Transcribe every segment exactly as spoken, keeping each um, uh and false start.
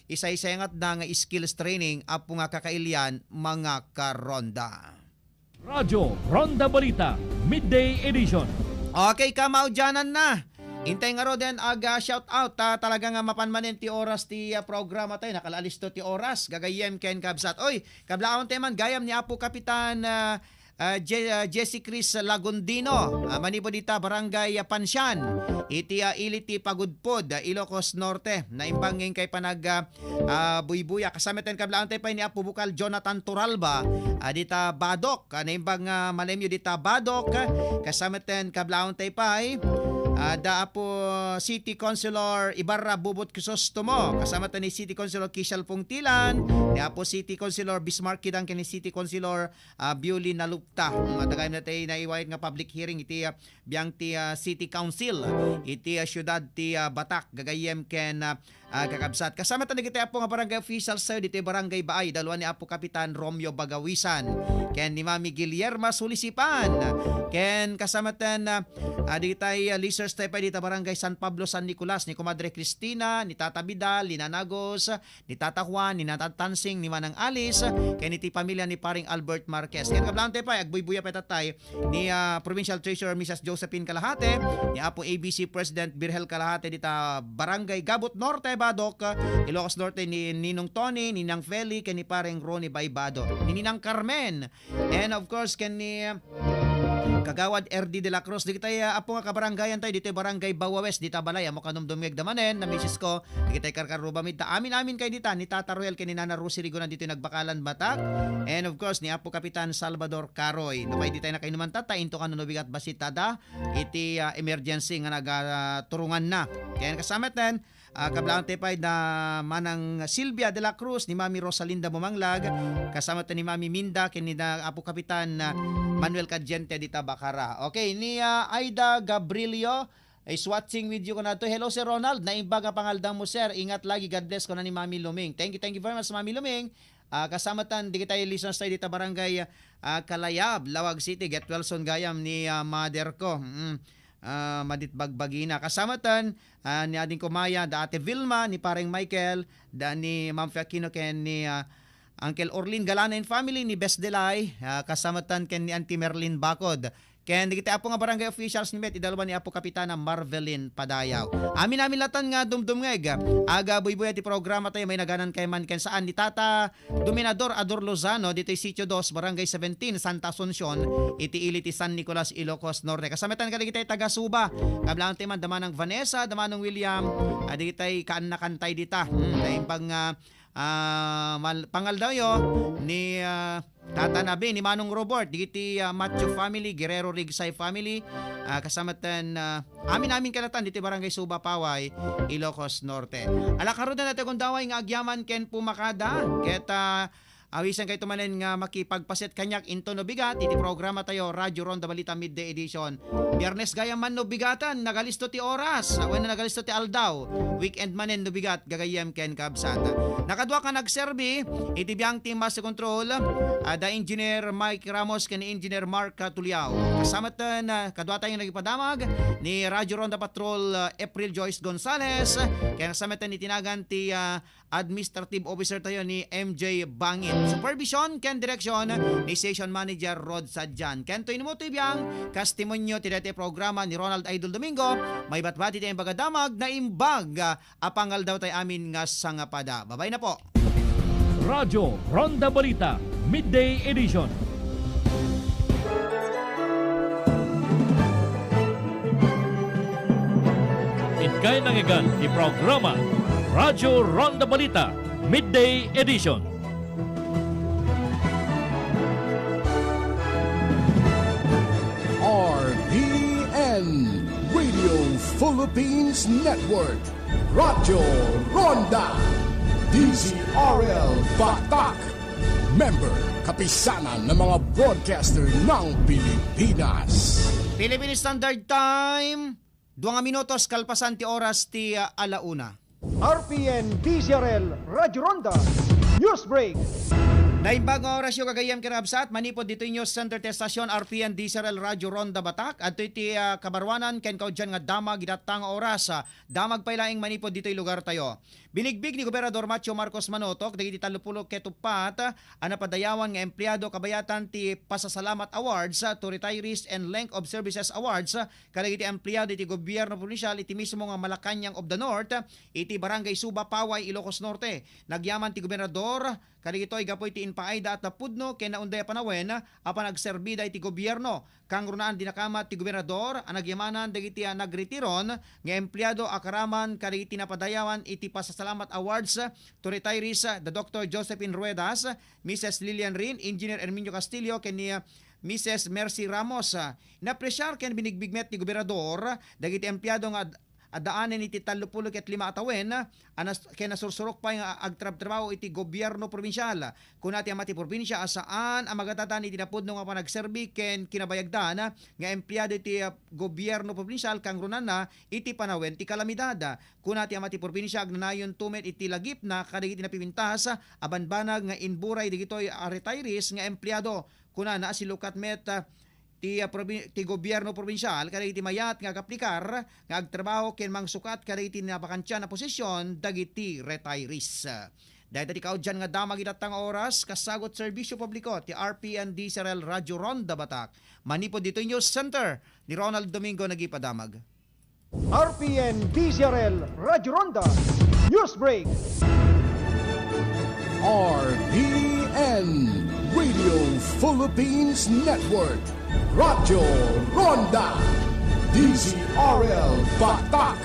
isaysayangatda nga skills training, apo nga kakailian, mga karonda. Radyo Ronda Balita, Midday Edition. Okay, kamaudianan na. Intay ngaruden, aga shout out, ta talaga nga mapan manen ti oras ti, ah, programa tayo. Nakalaalisto ti oras. Gagayyem ken kabsat. Oy, kablaawentayo man gayam ni Apo Kapitan, ah, ah, Je-, ah, Jesse Chris Lagundino. Ah, manipud ita Barangay, ah, Pansian. Iti, ah, ili ti Pagudpod, ah, Ilocos Norte. Naimbang ngin kay panag, ah, ah, buybuya. Kasama ten kablaawentayo pay ni Apo Bukal Jonathan Turalba, ah, dita Badoc. Ah, naimbag nga malemyo dita Badoc. Kasama ten kablaawentayo pay, ah, da Apo City Councilor Ibarra Bubut Crisostomo. Kasama ten ni City Councilor Kishal Pungtilan, ni Apo City Councilor Bismarck Kidang ken ni City Councilor, ah, Bioli Nalupta. Matagayam na tayo naiwayat nga public hearing iti, ah, biang ti, ah, City Council iti, ah, siyudad ti, ah, Batak, gagayyem ken, ah, ah, kakabsat. Kasama ta dagiti apo nga barangay officials tayo ditoy Barangay Baay, dalwa ni Apo Kapitan Romeo Bagawisan, ken ni Mami Guillerma Sulisipan, ken kasama ten, ah, ah, dagitay, ah, listeners tayo pa dita Barangay San Pablo, San Nicolas, ni Comadre Cristina, ni Tata Vidal, ni Nanagos, ni Tata Juan, ni Nana Tansing, ni Manang Alice, ken iti pamilya ni Paring Albert Marquez. Ken kablaawentayo pay, agbuybuya pay tatay, ni, ah, Provincial Treasurer Missus Josephine Kalahate, ni Apo A B C President Virgel Kalahate dita Barangay Gabut Norte, Badoc, Ilocos Norte, ni Ninong Tony, ni Nang Feli, ken ni Pareng Ronnie Baybado, ni Ninang Carmen, and of course, ken ni Kagawad R D de la Cruz. Dagitay, ah, apo nga kabarangayan tayo, ditoy Barangay Bawa West, dita balay, ammo kanum dumngegda manen, na misis ko, dagitay karkarrubami, ta amin-amin kay dita, ni Tata Roel, ken ni Nana Rosie Rigona, ditoy Nagbakalan, Batak, and of course, ni Apo Kapitan Salvador Caroy. Nupay dita nakainuman tata, into kano no bigat bassit tada, iti, ah, emergency nga nagaturungan na. Ken kasama ten, ah, kablaawentayo pay da Manang Silvia de la Cruz, ni Mami Rosalinda Bumanglag, kasama ten ni Mami Minda, ken ni da Apo Kapitan, ah, Manuel Cadiente dita Bacara. Okay, ni, ah, Aida Gabrilio is watching with you kunato. Hello, Sir Ronald. Naimbag nga pangaldawmo, sir. Ingat lagi. God bless, kuna ni Mami Luming. Thank you, thank you very much, Mami Luming. Ah, kasama tan, dagitay listeners tayo dita Barangay, ah, Kalayab, Laoag City. Get well soon gayam ni, ah, mother ko. Mm. Ah, madit bagbagina. Kasama tan, ah, ni Ading Kumaya, da Ate Vilma, ni Pareng Michael, da ni Ma'am Fiaquino, ken ni, ah, Uncle Orlin Galana and family, ni Bes Delay, ah, kasama tan ken ni Auntie Merlin Bakod. Ken dagiti apo nga barangay officials ni met, idalwa ni Apo Kapitana Marvelin Padayaw. Amin-amin latan nga dumdumngeg. Aga buybuya ti programa tayo, may naganan kay man ken saan ni Tata Dominador Ador Lozano, ditoy Sitio Dos, Barangay seventeen, Santa Asuncion, iti ili ti San Nicolas, Ilocos Norte. Kasama tan kadagiti taga Suba. Kablaang ti man, da Manang Vanessa, da Manong William, ah, dagiti kaannakan tay dita. Hmm, naimbag nga, ah, mal-, pangaldawyo ni, ah, Tata Nabi, ni Manong Robert, dagiti, ah, Macho family, Guerrero Rigsay family, ah, kasama ten, ah, amin-amin kalatan diti Barangay Suba, Paway, Ilocos Norte. Ala, karon na natin kung daway nga agyaman ken pumakada, ket, ah, awisan kayo tumanen nga makipagpaset kaniak into no bigat iti programa tayo, Radyo Ronda Balita Midday Edition. Biyernes gayam man no bigatan, nagalisto ti oras, wenno nagalisto ti aldaw. Weekend manen no bigat, gagayyem ken kabsat. Nakadua ka nagserbi iti biang ti Master Control, ah, da Engineer Mike Ramos ken Engineer Mark Tuliao. Kasama ten, ah, kadua tayo nagipadamag ni Radyo Ronda Patrol, ah, April Joyce Gonzalez, ken kasama ten itinagan ti, ah, Administrative Officer tayo ni M J Bangit. Supervision ken direksyon ni Station Manager Rod Sadjan. Ken to inmo to ibiang, kas timonyo ti daytoy programa ni Ronald Idol Domingo, maibatbati ti imbag a damag, naimbag a pangaldaw tay amin nga sangapada. Babay na po. Radyo Ronda Balita, Midday Edition. Inkay nangegan ti programa Radyo Ronda Balita, Midday Edition. R P N, Radio Philippines Network, Radyo Ronda, D Z R L Batak, member, Kapisanan ng mga Broadcaster ng Pilipinas. Philippine Standard Time, dua nga minutos kalpasan ti oras ti, ah, ala una. R P N D Z R L Radyo Ronda News Break. Naimbag nga orasyo, gagayyem ken kakabsat, manipud ditoy News Center ti estasyon R P N D Z R L Radyo Ronda Batak. Adtoy ti, ah, kabaruanan ken kaudyan nga damag ita nga oras. Ah, damag pay laeng manipud ditoy lugartayo. Binigbig ni Gobernador Macio Marcos Manotok dagiti tallopulo ket uppat a napadayawan nga empleado kabayatan ti Pasasalamat Awards to Retirees and Length of Services Awards kadagiti empleado iti gobierno probinsial iti mismo nga Malacañang of the North, iti Barangay Suba, Paway, Ilocos Norte. Nagyaman ti gobernador kadagitoy gapu iti impaayda a tapudno ken naunday a panawen a panagserbida iti gobierno. Kangrunaan, dinakamat ti gobernador a nagyamanan dagiti a nagretiron nga empleado a karaman kadagiti napadayawan iti Pasasalamat Awards to Retirees, da Doktor Josephine Ruedas, Missus Lilian Rin, Engineer Herminio Castillo, ken ni, ah, Missus Mercy Ramos. Ah, inapresiar ken binigbig met ti gobernador dagiti empleado nga ad-, addaanen iti tallopulo ket lima a tawen a nas-, ken nasursurok pay nga agtrabtrabaho iti gobierno probinsial. Kuna ti ama ti probinsia a saan a magatatan iti napudno nga panagserbi ken kinabayagdan nga empleado iti, ah, gobierno probinsial kangrunana iti panawen ti kalamidad. Kuna ti ama ti probinsia, agnanayon to met iti lagipna kadagiti napipintas a banbanag nga imburay dagitoy a retirees nga empleado. Kunana a silukat met, ah, ti, ah, probi-, ti gobierno probinsial kadagiti mayat nga agaplikar nga agtrabaho ken mangsukat kadagiti nabakantian a posisyon dagiti retirees. Dayta ti kaudyan nga damag ita nga oras, kasagut serbisyo publiko ti R P N D Z R L Radyo Ronda Batak. Manipud ditoy News Center, ni Ronald Domingo nagipadamag. R P N D Z R L Radyo Ronda News Break. R P N Radio Philippines Network, Radyo Ronda, D Z R L Batak,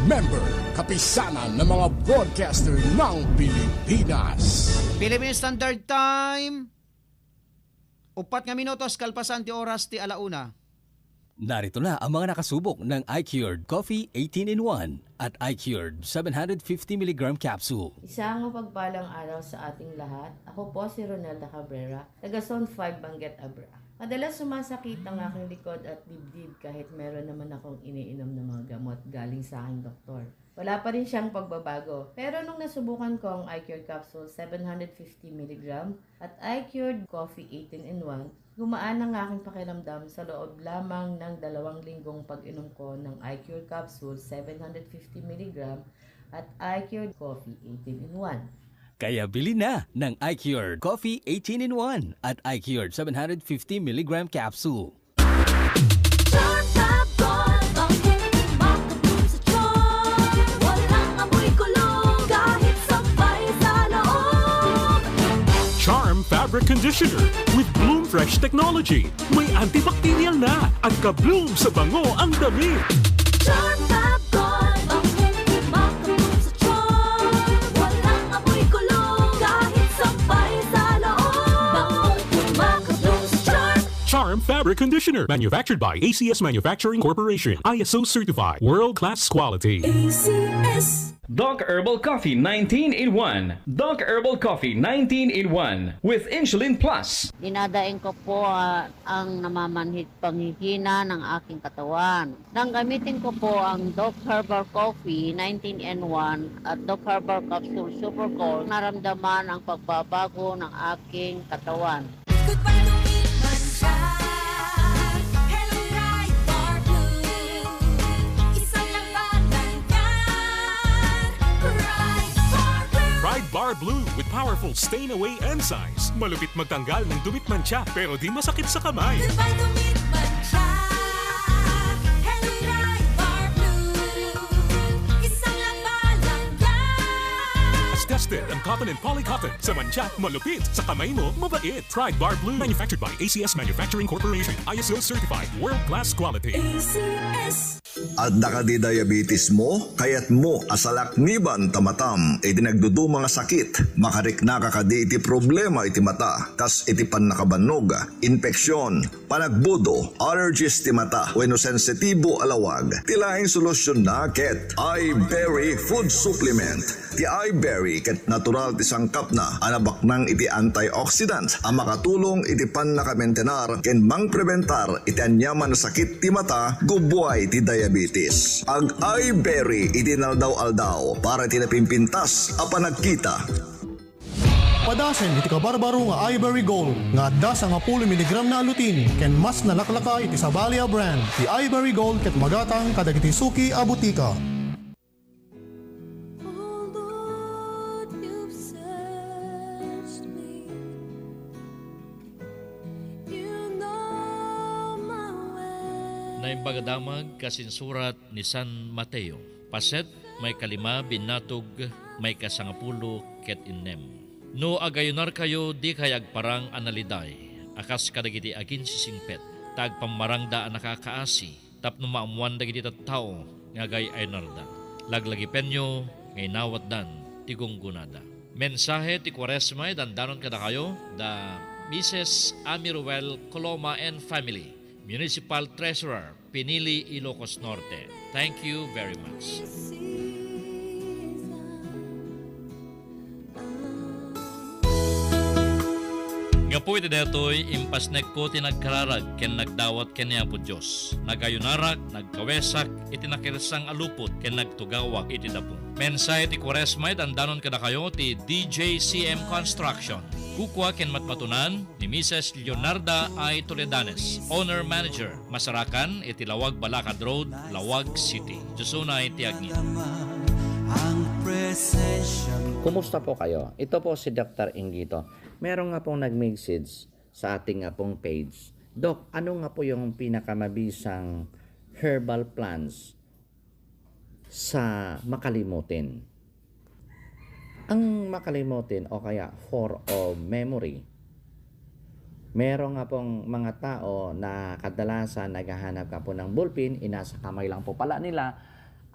member, Kapisanan ng mga Broadcaster ng Pilipinas. Philippine Standard Time, upat nga minutos kalpasan ti oras ti alauna. Narito na ang mga nakasubok ng iCured Coffee eighteen in one at iCured seven hundred fifty milligram capsule. Isang mapagpalang araw sa ating lahat. Ako po si Ronelda Cabrera, taga Zone five, Benguet, Abra. Madalas sumasakit ang aking likod at dibdib kahit meron naman akong iniinom na mga gamot galing sa aking doktor. Wala pa rin siyang pagbabago. Pero nung nasubukan ko ang iCured Capsule seven hundred fifty milligram at iCured Coffee eighteen in one, gumaan ang aking pakiramdam sa loob lamang ng dalawang linggong pag-inom ko ng iCured Capsule seven hundred fifty milligram at iCured Coffee eighteen in one. Kaya bili na ng iCured Coffee eighteen in one at iCured seven hundred fifty milligram capsule. Charm Fab Gold, ang kumakabloom sa charm. Walang amoy kulog, kahit sampay sa loob. Charm Fabric Conditioner with Bloom Fresh Technology. May antibacterial na at ka-bloom sa bango ang damit. Charm Fab Gold, ang kumakabloom sa charm. Walang amoy kulog, kahit sampay sa loob. Bangong kumakabloom sa charm. Charm Fabric Conditioner, manufactured by A C S Manufacturing Corporation, I S O certified, world-class quality. A C S. Doc Herbal Coffee nineteen in one. Doc Herbal Coffee nineteen in one with Insulin Plus. Dinadaing ko po, ah, ang namamanhid panghihina ng aking katawan. Nang gamitin ko po ang Doc Herbal Coffee nineteen in one at Doc Herbal Capsule Super Gold, naramdaman ang pagbabago ng aking katawan. Goodbye to meat mancha. Hello, Pride Bar Blue. Isang labanan yan. Pride Bar Blue. Pride Bar Blue with powerful stain away enzymes. Malupit magtanggal ng dumi't mancha, pero di masakit sa kamay. Goodbye to meat mancha. Hello, Pride Bar Blue. Isang labanan yan. Tested ang cotton and poly cotton. Sa mancha, malupit. Sa kamay mo, mabait. Pride Bar Blue. Manufactured by A C S Manufacturing Corporation. I S O certified. World class quality. A C S. Adda kadi diabetes mo? Kayatmo a salakniban ta matam iti nagduduma nga sakit? Makariknaka kadi iti problema iti mata, kas iti pannakabannog, infeksyon, panagbudo, allergies ti mata, wenno sensitibo a lawag? Ti laeng solusyonna ket Eye Berry Food Supplement. Ti Eye Berry ket natural ti sangkapna a nabaknang iti antioxidant a makatulong iti pannakamentenar ken mangprebentar iti aniaman a sakit ti mata, gubuay ti diabetes. Ag-Eye Berry iti inaldaw-aldaw para iti napimpintas a panagkita. Padasen iti kabarbaro nga Ivory Gold nga adda sangapulo miligramna a lutein ken mas nalaklaka iti sabali a brand ti Ivory Gold ket magatang kadagiti suki a butika. Although you've searched me, you know my way. Naimbag a Damag kas insurat ni San Mateo, paset, maikalima, binnatog maikasangapulo ket innem. No agayunarkayo, dikay agparang a naliday a kas kadagiti aginsisingpet, ta agpammarangda a nakakaasi tapno maammoan dagiti tattao nga agay-ayunarda. Laglagipenyo nga inawatdan ti gunggonada. Mensahe ti Kuaresma idandanon kadakayo da Misis Amiruel Coloma and family, Municipal Treasurer, Pinili, Ilocos Norte. Thank you very much. Gapu iti daytoy, impasnekko ti nagkararag ken nagdawat ken ni Apo Dios. Nagayunarak, nagkawesak iti nakirsang a lupot ken nagtugawak iti dapu. Mensahe ti Kuaresma idandanon kadakayo ti D J C M Construction. Kukua ken matmatunan ni Misis Leonarda I. Toledanes, Owner Manager, Masarakan, iti Lawag Balakad Road, Lawag City. Dios unay ti agngin. Ang presensya mo. Kumusta po kayo? Ito po si Doktor Inggito. Meron nga pong nag-message sa ating nga pong page. Dok, ano nga po yung pinakamabisang herbal plants sa makalimutin? Ang makalimutin o kaya four of memory, meron nga pong mga tao na kadalasan naghahanap nga po ng ballpen, inasa kamay lang po pala nila,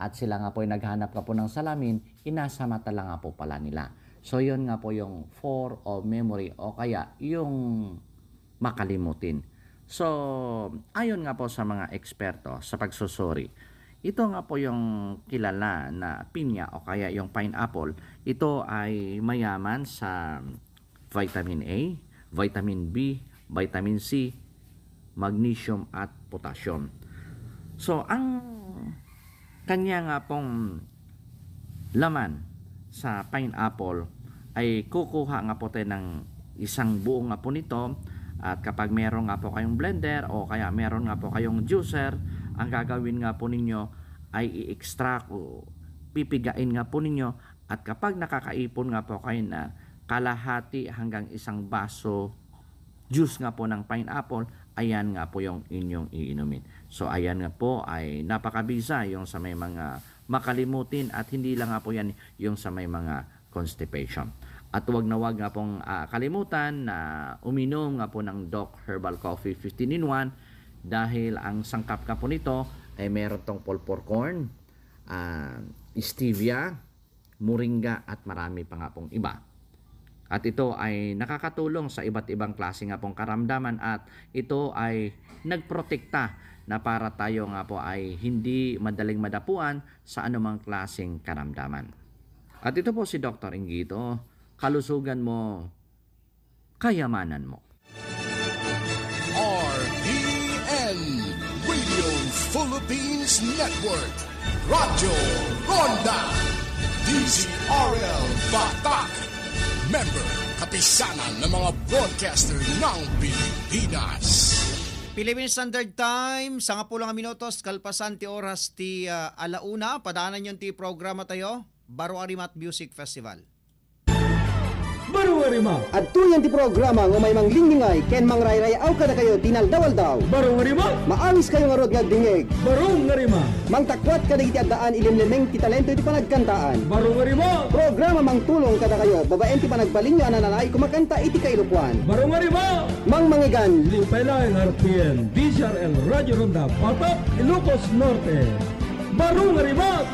at sila nga po ay naghanap nga po ng salamin, inasa mata lang nga po pala nila. So, yun nga po yung four of memory o kaya yung makalimutin. So, ayon nga po sa mga eksperto sa pagsusuri, ito nga po yung kilala na pinya o kaya yung pineapple, ito ay mayaman sa vitamin A, vitamin B, vitamin C, magnesium at potassium. So, ang kanya nga pong laman sa pineapple ay kukuha nga po tayo ng isang buo nga po nito, at kapag meron nga po kayong blender o kaya meron nga po kayong juicer, ang gagawin nga po ninyo ay i-extract o pipigain nga po ninyo, at kapag nakakaipon nga po kayo na kalahati hanggang isang baso juice nga po ng pineapple, ayan nga po yung inyong iinumin. So, ayan nga po ay napakabisa yung sa may mga makalimutin, at hindi lang nga po yan yung sa may mga constipation. At wag na wag nga pong, ah, kalimutan na uminom nga po ng Doc Herbal Coffee fifteen in one, dahil ang sangkap nga po nito ay meron tong pulpur corn, ah, stevia, moringa at marami pa nga pong iba. At ito ay nakakatulong sa iba't ibang klase nga pong karamdaman, at ito ay nagprotekta na para tayo nga po ay hindi madaling madapuan sa anumang klaseng karamdaman. At ito po si Doktor Inggito, kalusugan mo, kayamanan mo. R P N, Radio Philippines Network, Radyo Ronda, D Z R L Batak, member, Kapisanan ng mga Broadcaster ng Pilipinas. Philippine Standard Time, sangapulo nga minutos kalpasan ti oras ti, ah, alauna. Padaanan yon ti programa tayo, Baro a Rimat Music Festival. Baro nga rima. Adtoyen ti programa nga umay manglinglingay ken mangrayray-aw kadakayo ti inaldaw-aldaw. Baro nga rima. Maawis kayo ngarud nga agdingngeg. Baro nga rima. Mangtakuat kadagiti addaan ilimlimeng ti talento iti panagkantaan. Baro nga rima. Programa mangtulong kadakayo babaen ti panagbalinyo a nananaay kumakanta iti kailokoan. Baro nga rima. Mangmangigan. Lipay laeng R P N, D Z R L Radio Ronda, Batak, Ilocos Norte. Baro nga rima.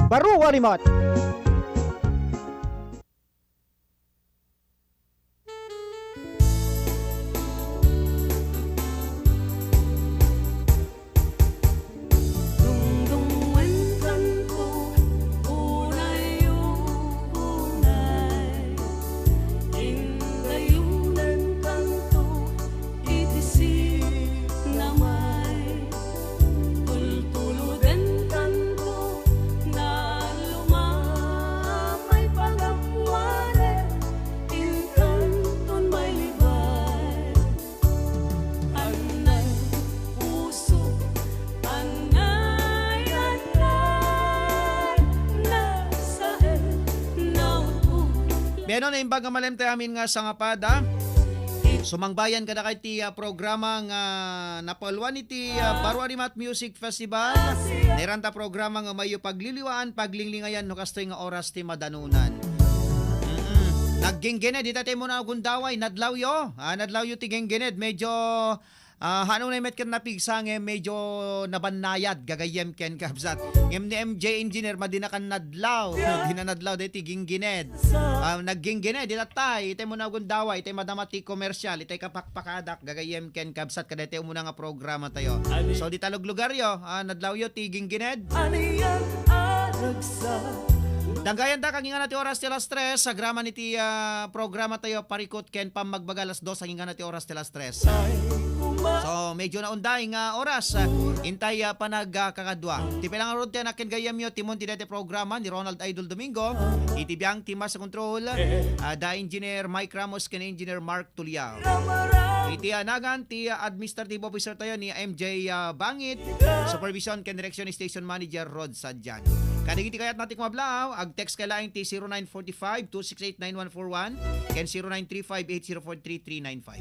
Baro nga rima. Ano, naimbag nga malem tayo amin nga sangapada. Sumangbayan kada kay ti, ah, programa nga napauluan iti, ah, Baro Arimat Music Festival. Nairanta programa nga mayo pagliliwaan, paglinglingayan, no kastoy nga oras ti madanunan. Mm-mm. Nagginggined, dita tayo muna gundaway, nadlawyo. Ah, nadlawyo ti ginggined. Medyo, ah, hano na met ken napigsa nga medyo nabannayad, gagayyem ken kabsat. Ngem ni M J Engineer, madinakan nadlaw. Dinanadlaw, dahil ti ginggined. Ah, nagginggined, dita tay, itay muna gundaway, itay madama ti komersyal, itay kapakpakadak, gagayyem ken kabsat, kada itay umuna nga programa tayo. So, dita luglugaryo, ah, nadlawyo ti ginggined. Danggayan ta, kagingana ti oras ti alas tres, agraman iti, ah, programa tayo, parikot ken pammagbaga alas dos, kagingana ti oras ti alas tres. So, medyo naunday nga oras, ah, intay, ah, panagkakadua. Ti pilangarod ti anak ken gayyemyo, timon ti daytoy programa ni Ronald Idol Domingo, iti biang ti Master Control, ah, da Engineer Mike Ramos ken Engineer Mark Tuliao. Iti anagan ti, ah, administrative officer tayo ni M J, ah, Bangit, supervision ken direksyon ni station manager Rod Sadian. Kadagiti kayatna ti kumablaaw, ag-text kay laeng ti zero nine four five two six eight nine one four one ken zero nine three five eight zero four three three nine five.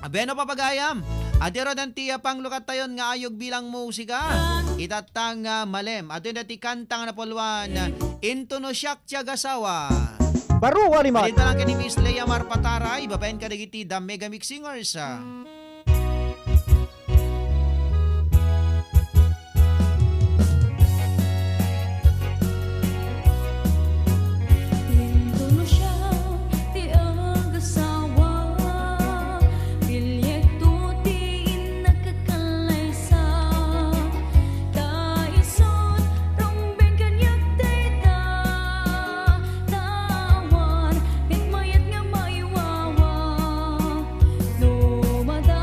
Abeno, papagayam, adiro dan ti, ah, panglukat tayon nga ayog bilang musika. Itatang, ah, malem. Adun dati kanta nga napauluan, Into no siak ti agasawa. Baro Arimat. Adin lang ken ni Miss Leia Marpataray, babaen kadagiti The Mega Mix Singers, ah. Into no siak ti agasawa, pilieto ti innak a kallaysa. Ta isut' rumbeng kaniak dayta, ta awan met mayat nga maiwawa. No mada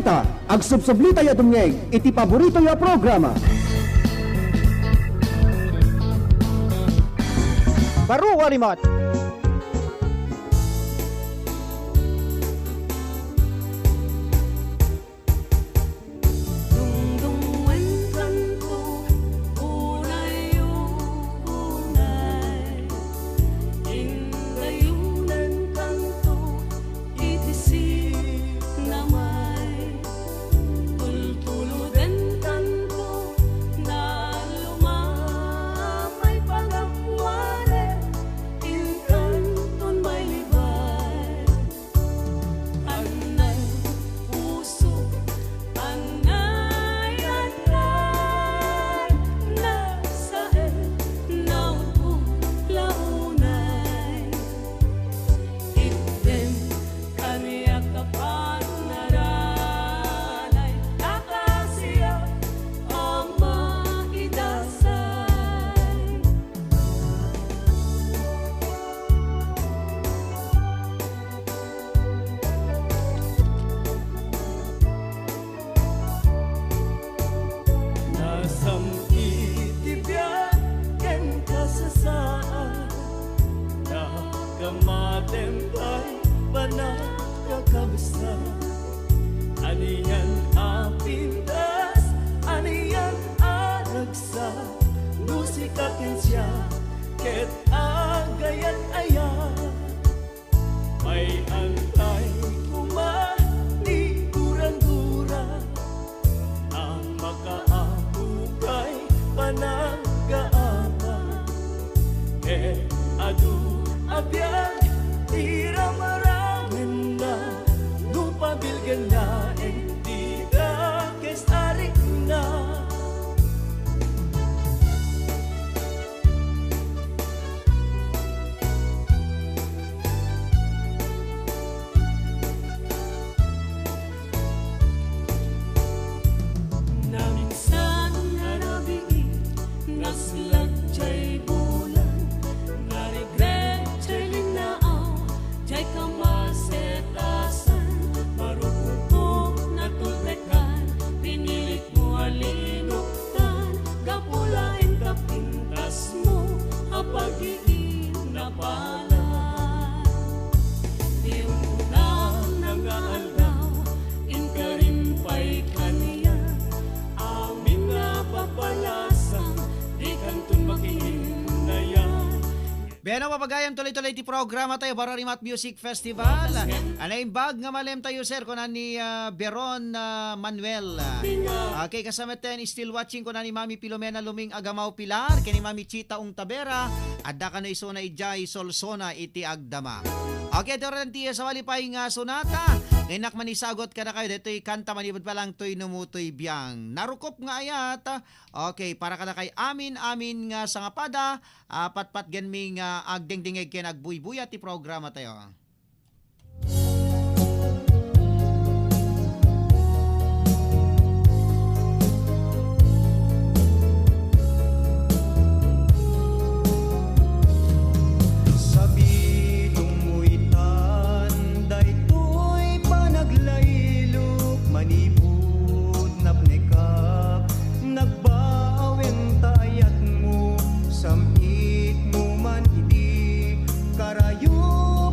Ta, agsubsublitayo a dumngeg iti paboritoyo a programa. Baro a rimat. Dungdungenkanto, unay, unay. Indayonenkanto iti sipna may. Tultulodenkanto, naluma may pagapuanen, inkanton may libay. Anay puso, anay, anay, nasaen, naubog la unay. Itdem kaniak a panaranay, ta kasiak a maidasay. Nasam-it ti biag ken kasasaad, nakamatem pay panagkakabsat. Anian a pintas, anian a ragsak, no sika ken siak ket agayat-ayat. Mayan tay koma ti gurang-gurang a makaabukay panaggaabak. Ket adu a biag ti ramramenna no pabilgen laeng ti dakes a rikna. Naminsan a rabii, naslak jay bulan, narigret jay linnaaw, jay kamasetasan, marukupok natultekan, pinilit mo a linuktan, gapu laeng ta pintasmo a pag-iinapala. Ti umuna nga aldaw, inkarin pay kaniak, amin a papalasam, dikanton makiinnayat. Bueno, papagayam, tuloy-tuloy ti programa tayo, Baro a Rimat Music Festival. Naimbag nga malem tayo, sir, kunan ni, ah, Beron, ah, Manuel. Ah, okay, kasama tayo ni Still Watching, kunan ni Mami Filomena Luming Agamaw Pilar, ken ni Mami Chita Ungtabera, adda kano isuna idiay Solsona iti agdama. Okay, iti oras ti sawali pay nga sonata, nga innak manisagot kadakayo, daytoy kanta manipud pa lang toy numutoy biang. Narukop nga ayat, okay, para kadakay amin, amin nga sangapada, ah, patpatgenmi nga agdengdengeg ken agbuybuyat ti programa tayo. Sabitongmo itan daytoy panaglaylok manipud napnekak, nagbaawen ta ayatmo, sam-itmo man idi karayo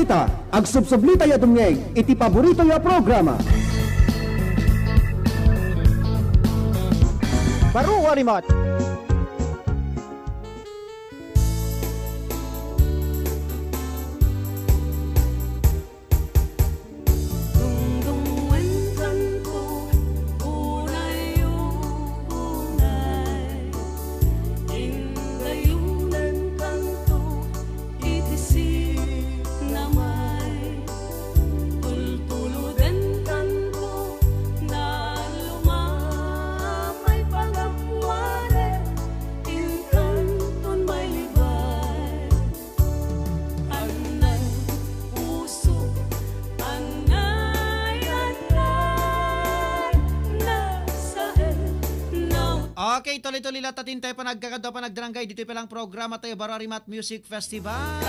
Ta, agsubsublitayo a dumngeg iti paboritoyo a programa. Baro a rimat. Dungdungenkanto, unayo, unay, indayonenkanto iti sinamay. Tultulodenkanto, naluma pay pagapuanen, inkanton mailibay. Anay, puso, anay, anay, nasaen, na- Okay, tuloy-tuloy latta ti intay panagkakadua panagdarangay ditoy pay lang programa tayo, Baro a Rimat Music Festival.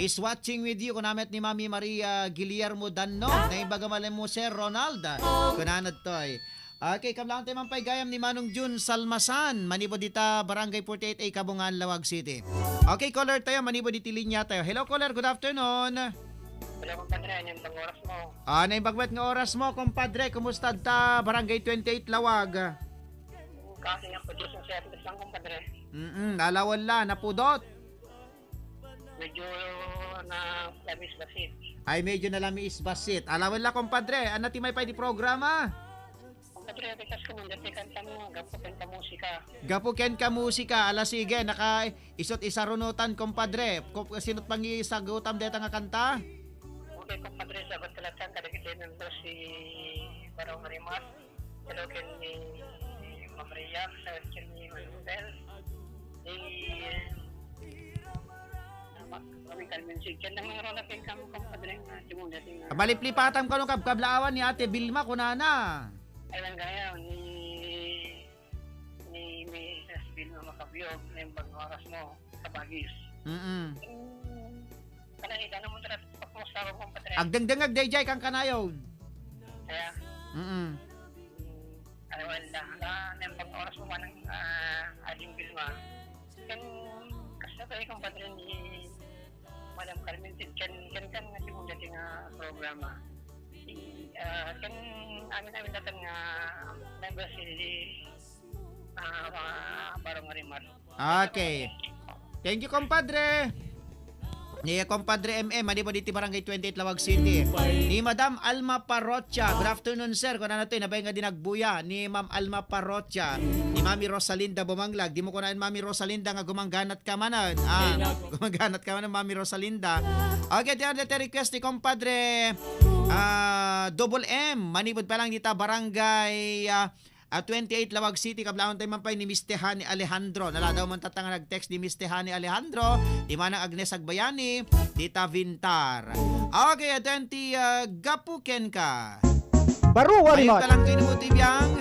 Is watching with you, kuna met ni Mami Maria Guillermo Danno, naimbag a malem mo, Sir Ronald. Kunana toy. Okay, kablaantayo man pay gayam ni Manong Jun Salmasan, manipud dita Barangay forty-eight A, Kabungan, Laoag City. Okay, caller tayo, manipud iti linya tayo. Hello, caller, good afternoon. Hello, compadre. Ano yung bang oras mo? Ah, naimbag met nga oras mo, compadre. Kumusta ta Barangay twenty-eight, Laoag? Kasi nga po, Diyos ang service lang, compadre. Mm-mm, alawan la, napudot. Medyo na lamis basit. Ay, medyo na lamis basit. Alawan la, compadre. Ano ti may pay di programa? Compadre, request ko muna ti kanta mo, Gapu ken ka musika. Gapu ken ka musika. Ala, sige, naka isut isarunutan, compadre. Ko, sinut pangisagutam deta nga kanta? Okay, compadre, sabat ka lang kadagiti members ti Barong Rimas. Hello, ken ni Ma'am Maria, ken ni Manuel. Ni, ah, Ma-, Mami Carmen, si Ken, ang mga Ronald, ken kang compadre, nga, si Munda, si nga. Maliplipatan ko nung kabkablaawan ni Ate Vilma, kunana. Ay, lang gaya, ni, ni Miss Vilma Makabiog, na yung bag oras mo, sa Bagis. Mm-mm. Mm, kanay, ano mo, tara, kumusta ako, compadre? Agdengdengag, dayjay, kang kanayon. Kaya? Mm-mm. Mm, ay, wala. Ah, nembang oras mo manang, ah, ading Vilma. Ken, kasta tayo, compadre, ni Madam Carmen, ken, ken, ken, nga, ti mo dati nga programa. I, ah, ken, amin, amin, datan nga, member si, ah, mga Barong Rimar. Okay. Thank you, compadre. Ni compadre M M, manipud iti Barangay twenty-eight, Laoag City. Ni Madam Alma Parrocha. Good afternoon, sir. Kunana toy, nabay nga dinagbuya ni Ma'am Alma Parrocha. Ni Mami Rosalinda Bumanglag. Di mo kunaen, Mami Rosalinda, nga gumangganat ka manen. Ah, gumangganat ka manen, Mami Rosalinda. Okay, ti adda ti request ni compadre, ah, Double M. Manipud pa lang dita Barangay, ah, ah, twenty-eight, Laoag City, kablaantayo man pay ni Mister Hani Alejandro. Naladaw man tatta nga nag-text ni Mister Hani Alejandro, ni Manang Agnes Agbayani, dita Vintar. Okay, adda ti, ah, Gapu Kenka. Baro a rimat. Ayun ka lang kayo ni Muti Biang.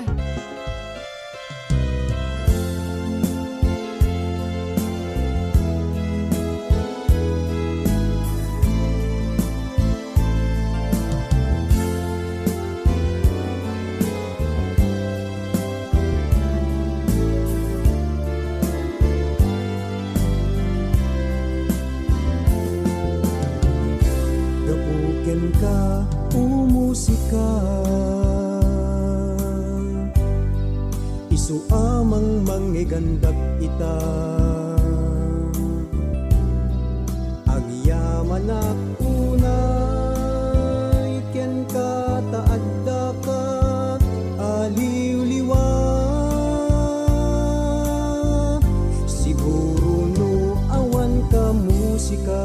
Gapu kenka, o musika, isu a mangmangegandak ita. Agyamanak unay kenka ta addaka a liwliwa. Siguro no awan ka musika,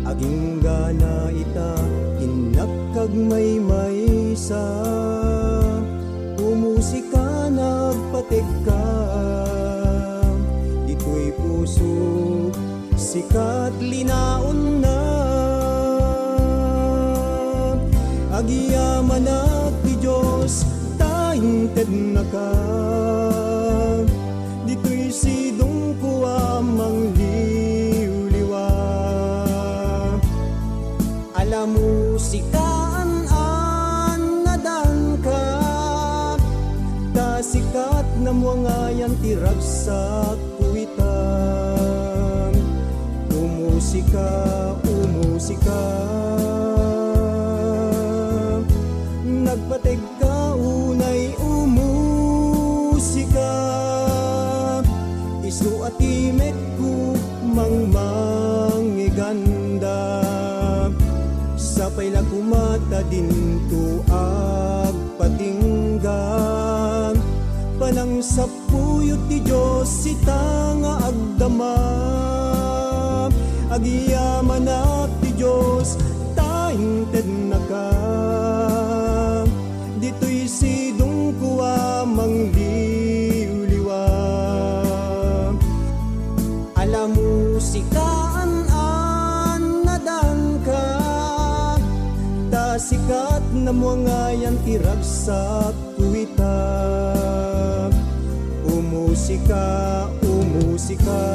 aginggana ita, innak kagmaymaysa. O musika, nagpategka ditoy puso, sikat linaonna. Agyamanak ti Dios ta intednaka ditoy sidongko a mangliwliwa. Ala musika, an-annadanka, ta sikat namuangayan ti ragsakko ita. O musika, Umusika, nagpategka unay umusika. Isu a timekko mangmangeganda. Sapay la koma ta dinto agpatingga. Panangsap Puyot ti Dios ita nga agdama. Agyamanak ti Dios ta intednaka. Ditoy sidongko a mangliwliwa. Ala musikaan-an nadanka, ta sikat namuangayan ti ragsak. Kuita, umusika, umusika.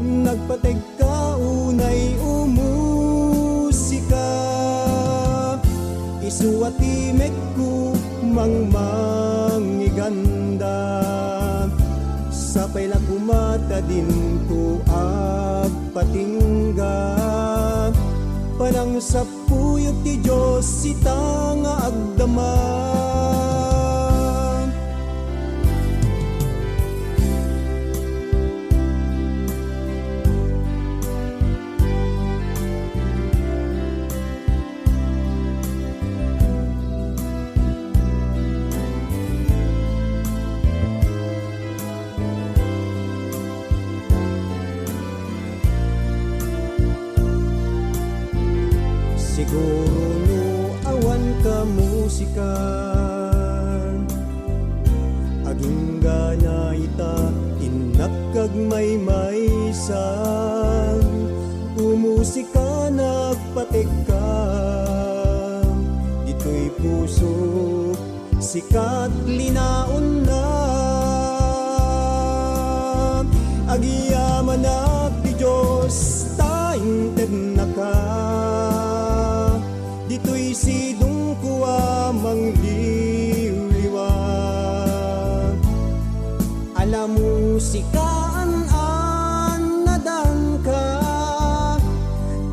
Nagpategka unay umusika. Isu a timekko mangmangiganda. Sapay la koma ta dinto agpatingga. Panangsap Puyot ti Dios ita nga agdama. Siguro no awan ka musika, aginggana ita, innak agmaymaysa. Umusika, nagpategka, ditoy puso sikat linaonna. Agyamanak ti Dios ta intednaka. Ditoy sidongko a mangliwliwa. Ala musikaan-an nadanka.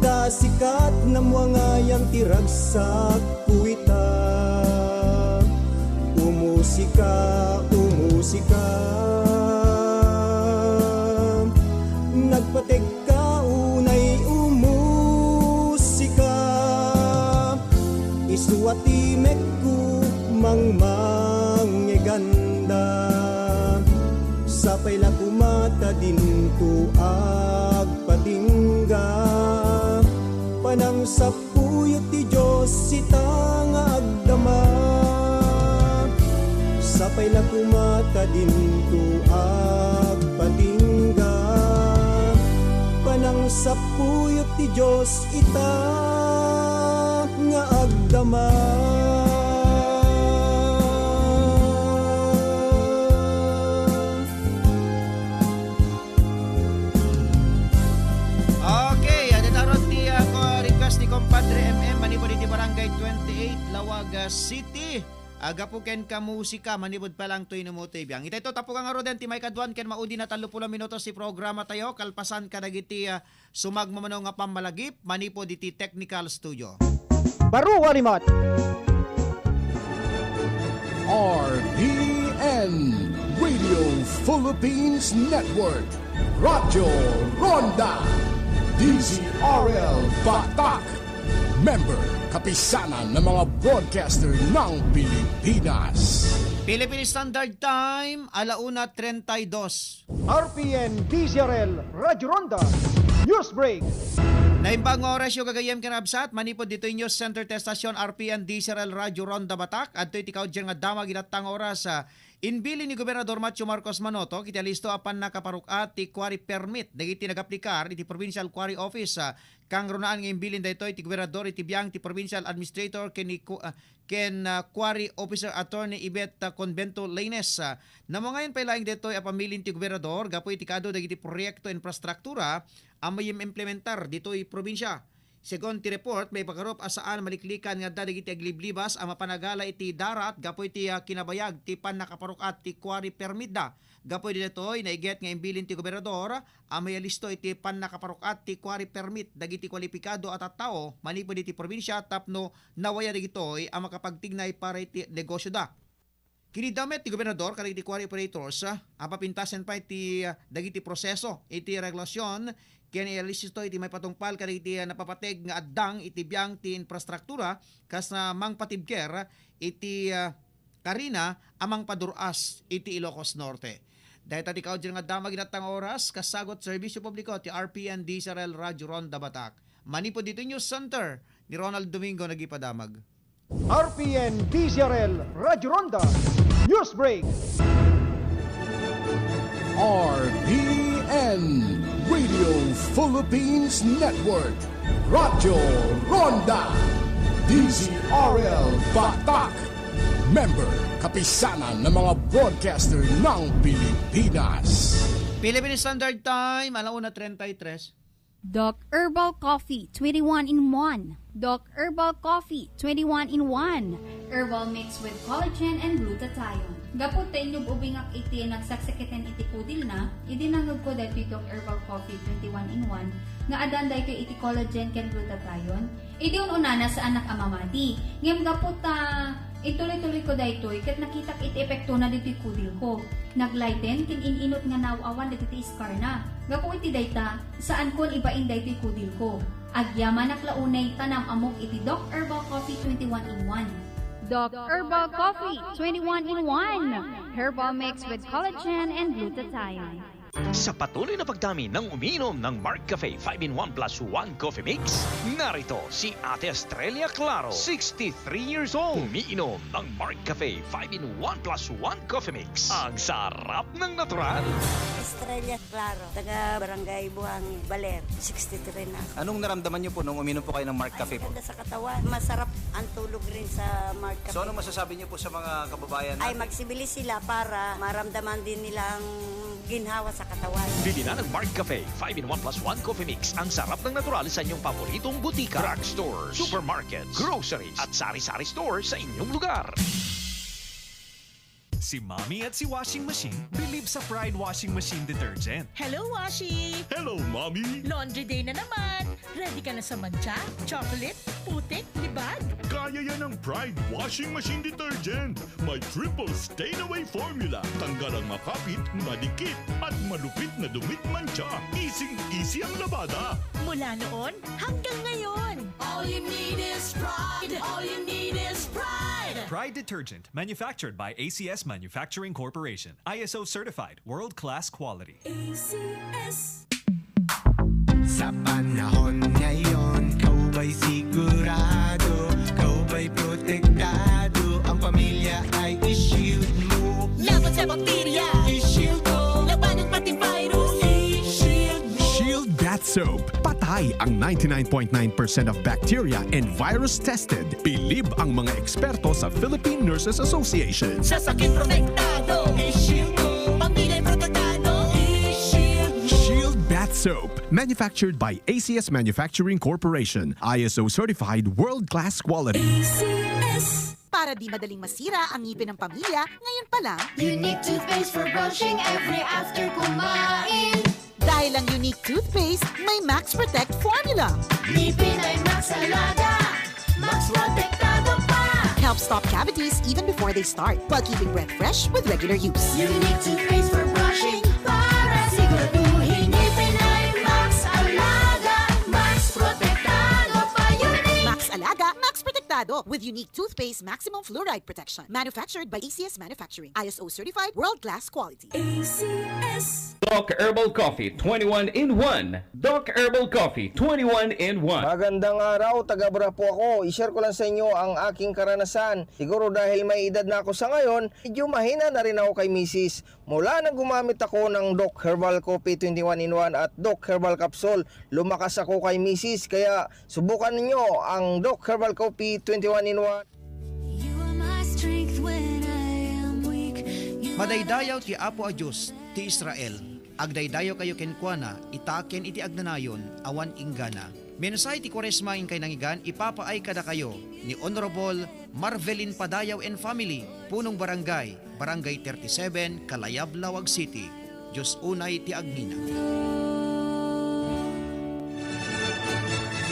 Ta sikat namuangayan ti ragsak. Kuita, umusika, umusika. Nagpategka unay umusika. Isu a timekko mangmangeganda. Sapay la koma ta dinto agpatingga. Panangsap Puyot ti Dios ita nga agdama. Sapay la koma ta dinto agpatingga. Panangsapuyot ti Dios ita nga agdama. Okay, adda ngarud ti, ah, ko-, request ni Compadre M M manipud iti Barangay twenty-eight, Laoag, ah, City. Ah, gapu ken kamusika, manipud pa lang toy no mo toy biang. Itay to, tapukan ngaruden ti maikaduan ken maudi na tallo pulo minutos ti programa tayo, kalpasan kadagiti, ah, sumagmamano nga pammalagip manipud iti technical studio. Baro a limat. R P N, Radio Philippines Network, Radyo Ronda, D Z R L Batak, member, Kapisanan ng mga Broadcaster ng Pilipinas. Philippine Standard Time, ala una treinta y dos. R P N D Z R L Radyo Ronda News Break. Naimbag nga orasyo gagayyem ken absat, manipud ditoy News Center ti estasyon R P N D Z R L Radyo Ronda Batak, adtoy ti kaudyan nga damag iti latta nga oras, ah, inbilin ni Gobernador Macho Marcos Manotok iti alisto a pannakaparuk-a ti quarry permit dagiti nagaplikar iti Provincial Quarry Office, ah, kangrunaan nga imbilin daytoy ti Gobernador iti biang ti Provincial Administrator ken ni ku-, ah, ken, ah, Quarry Officer Attorney Yvette, ah, Convento Lainez. Ah, namangayan pay laeng daytoy a pamilin ti gobernador gapu iti kaadu dagiti proyekto infrastruktura a mayim implementar ditoy probinsia. Segun ti report, maipagarup a saan maliklikan nga adda dagiti agliblibas a mapanagala iti darat gapu iti, ah, kinabayag ti pannakaparuk-at ti quarry permit da. Gapu iti daytoy, naiget nga imbilin ti gobernador a maialisto iti pannakaparuk-at ti quarry permit dagiti kwalipikado a tattao manipud iti probinsia tapno nawayan dagitoy a makapagtignay para iti negosyo da. Kinidda met ti gobernador kadagiti quarry operators, ah, a papintasen pay ti, ah, dagiti proseso iti regulasion ken ialisto iti maipatungpal kadagiti, ah, napapateg nga addang iti biang ti infrastruktura kas, ah, mangpatibker iti, ah, karina a mangpadur-as iti Ilocos Norte. Dayta ti kaudyan nga damag iti natna nga oras, kasagut serbisyo publiko ti R P N D Z R L Radyo Ronda Batak. Manipud ditoy News Center, ni Ronald Domingo nagipadamag. R P N D Z R L Radyo Ronda News Break. R P N Radio Philippines Network, Radyo Ronda, D Z R L Batak. Member, Kapisanan ng mga Broadcaster ng Pilipinas. Philippine Standard Time, alauna treinta y tres. Doc Herbal Coffee, twenty-one in one. Doc Herbal Coffee, twenty-one in one. Herbal mix with collagen and glutathione. Gapu ta inyub-ubingak iti nagsaksakiten iti kudilna, idi nangngegko daytoy Doc Herbal Coffee, twenty-one in one, nga adan daytoy iti collagen ken glutathione. Idi un-unana, saanak a mamati. Ngem gapu ta intuloy-tuloyko daytoy ket nakitak iti epektona ditoy kudilko. Nag-lighten ken in-inut nga naaw-awan dagiti scarna. Gapu iti dayta, saankon ibain daytoy kudilko. Agyamanak la unay ta naam-ammok iti Doc Herbal Coffee twenty-one in one. Doc Herbal Coffee twenty-one in one. Herbal mix with collagen and glutathione. Sa patuloy na pagdami ng umiinom ng Mark Cafe five-in-one plus one Coffee Mix, narito si Ate Estrella Claro, sixty-three years old. Umiinom ng Mark Cafe five-in-one plus one Coffee Mix. Ang sarap ng natural. Estrella Claro, taga Barangay Buhangin, Baler, sixty-three na ako. Anong naramdaman niyo po nung uminom po kayo ng Mark Cafe po? Ganda sa katawan. Masarap ang tulog rin sa Mark Cafe. So ano masasabi niyo po sa mga kababayan Ay, natin? Magsibili sila para maramdaman din nila ang ginhawa sa katawan. Bili na ng Mark Cafe five-in-one plus one Coffee Mix. Ang sarap ng natural sa inyong paboritong butika, drugstores, supermarkets, groceries, at sari-sari store sa inyong lugar. Si Mommy at si Washing Machine believe sa Pride Washing Machine Detergent. Hello, Washi! Hello, Mommy! Laundry day na naman! Ready ka na sa mantsa, chocolate, putik, libag? Kaya yan ng Pride Washing Machine Detergent. May triple stain away formula. Tanggal ang makapit, madikit, at malupit na dumit mantsa. Easing-easy ang labada. Mula noon hanggang ngayon. All you need is pride. All you need is pride. Pride Detergent, manufactured by A C S Manufacturing Corporation. I S O certified, world-class quality. A C S. Sa panahon ngayon, ikaw ba'y sigurado? Ikaw ba'y protektado? Ang pamilya ay i-shield mo. Laban sa bakterya. I-shield mo. Labanan pati virus. I-shield mo. Shield Bath Soap. Patay ang ninety-nine point nine percent of bacteria and virus tested. Bilib ang mga eksperto sa Philippine Nurses Association. Sa sakit protektado. I-shield mo. Pamilya protektado. I-shield mo. Shield Bath Soap. Manufactured by A C S Manufacturing Corporation. I S O certified world-class quality. A C S. Para di madaling masira ang ngipin ng pamilya, ngayon pa lang, Unique toothpaste for brushing every after kumain. Dahil ang Unique Toothpaste may Max Protect Formula. Ngipin ay Max Alaga. Max Protektado pa. Helps stop cavities even before they start, while keeping breath fresh with regular use. Unique toothpaste for brushing para siguraduhin ngipin ay Max Alaga. Max Protektado pa. Unique. Max Alaga, Max Protektado with Unique Toothpaste Maximum Fluoride Protection. Manufactured by A C S Manufacturing. I S O certified, world-class quality. A C S. Doc Herbal Coffee twenty-one in one. Doc Herbal Coffee twenty-one in one. Magandang araw, taga Bra po ako. I-share ko lang sa inyo ang aking karanasan. Siguro dahil may edad na ako sa ngayon, medyo mahina na rin ako kay misis. Mula nang gumamit ako ng Doc Herbal Coffee twenty-one in one at Doc Herbal Capsule, lumakas ako kay misis. Kaya subukan ninyo ang Doc Herbal Coffee twenty-one in one. You are my strength when I am weak. You are Madaydayaw ti Apo a Dios ti Israel. Agdaydayo kayo kenkuana, ita ken iti agnanayon, awan inggana. Mensahe ti Kuaresma inkay nangigan, ipapaay kadakayo ni Honorable Marvelin Padayaw and family, Punong Barangay, Barangay thirty-seven, Kalayab, Laoag City. Dios unay ti agngina.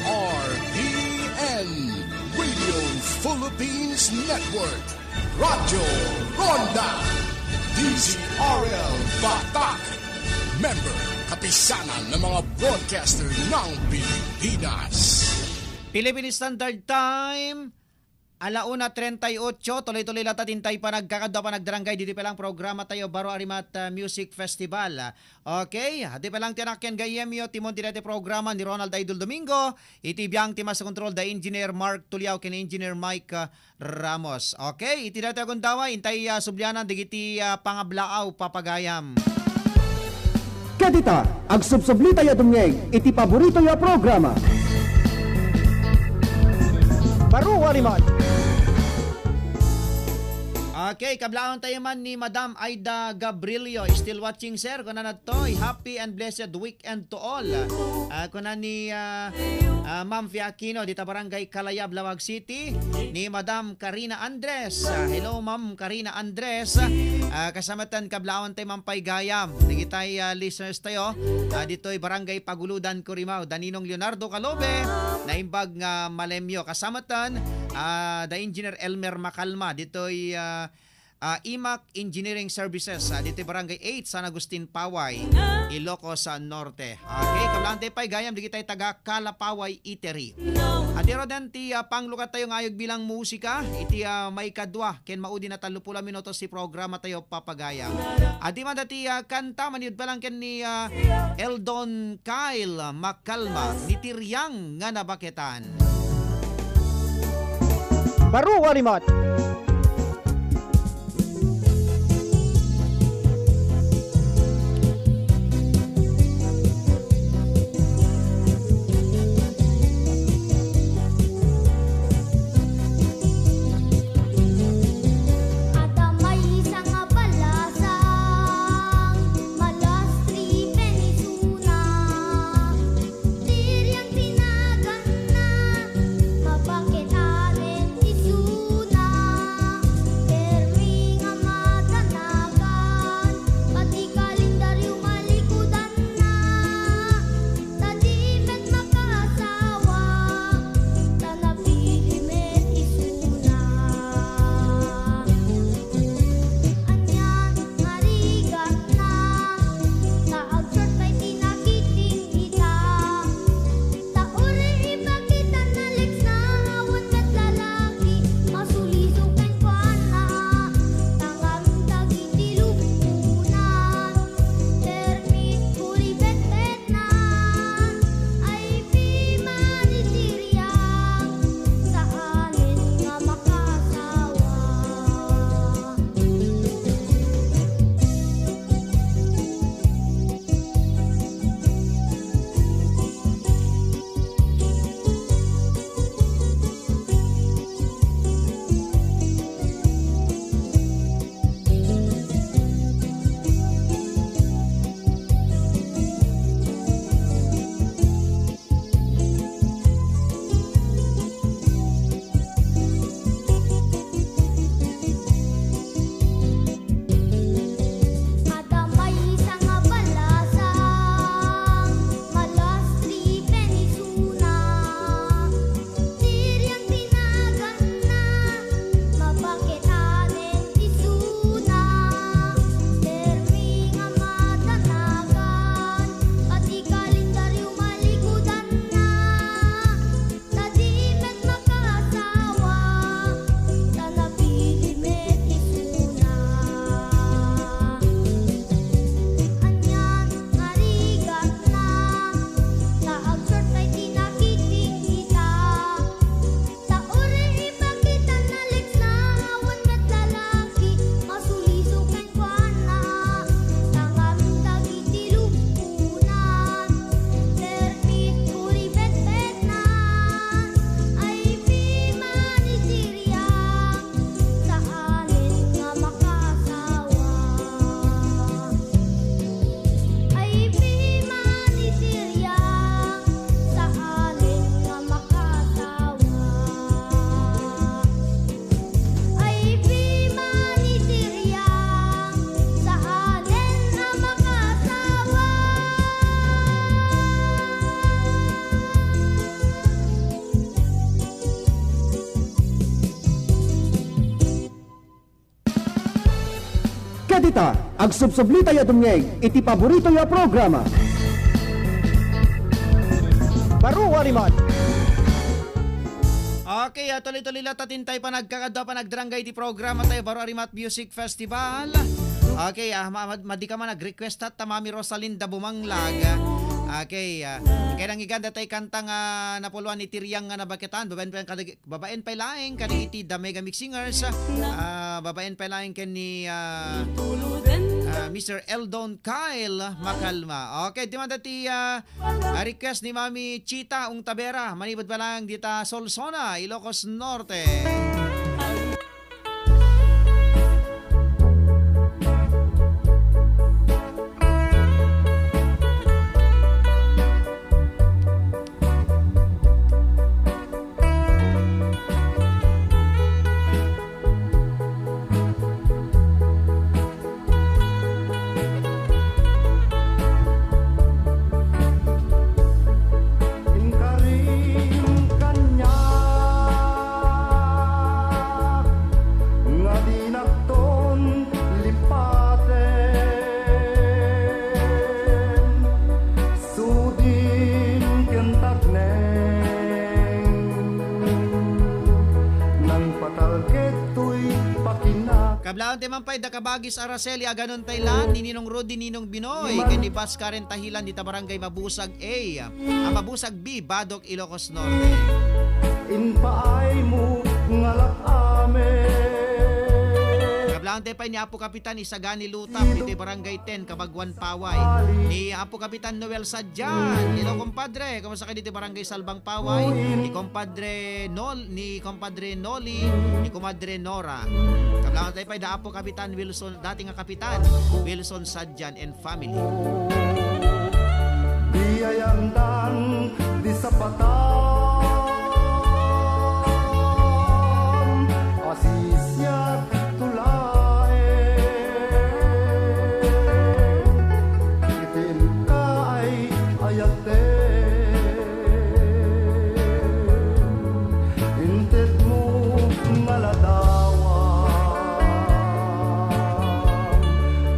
R P N, Radio Philippines Network, Radyo Ronda, D Z R L Batak, member, Kapisanan ng mga Broadcaster ng Pilipinas. Philippine Standard Time, ala una treinta y ocho, tuloy-tuloy latta ti intay panagkakadua, panagdarangay, ditoy pay lang programa tayo, Baro a Rimat, ah, Music Festival. Okay, ditoy pay lang ti anak ken gayyemyo, timon ti daytoy programa ni Ronald Idol Domingo, iti biang ti master control da Engineer Mark Tuliao ken Engineer Mike, ah, Ramos. Okay, iti daytoy a gundaway, intay, ah, sublianan dagiti, ah, pangablaaw, papagayam. Ket ita, agsubsublitayo a dumngeg iti paboritoyo a programa. Baro a Rimat. Okay, kablaawentayo man ni Madam Aida Gabrilio, still watching, sir. Kunana ditoy, happy and blessed weekend to all. Ah, kuna ni, ah, ah, Ma'am Fia Aquino, dita Barangay Kalayab, Laoag City, ni Madam Karina Andres. Ah, hello, Ma'am Karina Andres. Ah, kasamatan kablaawentayo man pay gayam dagitay, ah, listeners tayo, ah, ditoy Barangay Paguludan, Corimao, da Ninong Leonardo Calobe, naimbag nga malemyo. Kasamatan, ah, da Engineer Elmer Macalma, ditoy, ah, ah, Imac Engineering Services, ah, ditoy Barangay eight, San Agustin, Paway, Ilocos, ah, Norte. Okay, kablaawentayo pay gayam dagitay taga Kalapaway Eatery. Adi ruden ti, ah, panglukad tayo nga ayog bilang musika, iti, ah, maikadua ken maudi na tallo pulo a minutos ti programa tayo, papagayam. Adi man dati, ah, kanta, maniud pa lang ken ni, ah, Eldon Kyle Macalma, ni Tiriang nga Nabaketan. Baro a Rimat. Adda maysa nga balasang, malastri pen isuna. Tiriang ti naganna, mabaketanen isuna. Ta, agsubsublitayo a dumngeg iti paboritoyo a programa. Baro a Rimat. Okay, ah, tuloy-tuloy latta ti intay panagkakadua, panagdarangay iti programa tayo, Baro a Rimat Music Festival. Okay, ah, ma-, ma-, madi ka man nag-request ta, Mami Rosalinda Bumanglag. Okay, ah, kaya nang iganda tayo kanta nga napuloan ni Tiriang nga nabaketan, babaen pa kadag-, babaen pay laeng kadagiti The Mega Mix Singers, ah, babaen pay laeng ken ni, ah, ah, Mister Eldon Kyle Makalma. Okay, dimanda ti, ah, ah, request ni Mami Chita Ungtabera, manipud pa laeng dita Solsona, Ilocos Norte. Inkarim kaniak nga dinakton lipaten, sudin ken takneng, nangpatalged toy pakinak. Kablaon ti man pay da kabagis Araceli Aganon Thailand, ni Ninong Rudy, Ninong Binoy, ken ni Bas Karen Tahilan dita Barangay Mabusag A, ah, Mabusag B, Badoc, Ilocos Norte. Impaaymo nga lak-amen. Kablaon tayo pay ni Apo Kapitan Isagani Lutap, iti Barangay ten, Kabaguan, Paway. Ni Apo Kapitan Noel Sadian, hello, kumpadre. Kumusta ka dito, Barangay Salbang, Paway? Ni Compadre Nol-, ni Compadre Noli, ni Comadre Nora. Kablaon tayo pay da Apo Kapitan Wilson, dati nga Kapitan Wilson Sadian and family. Di ayandan, di sapatan, asisiak tulaen, itin ka ay ayaten. Inted mo nga ladawan,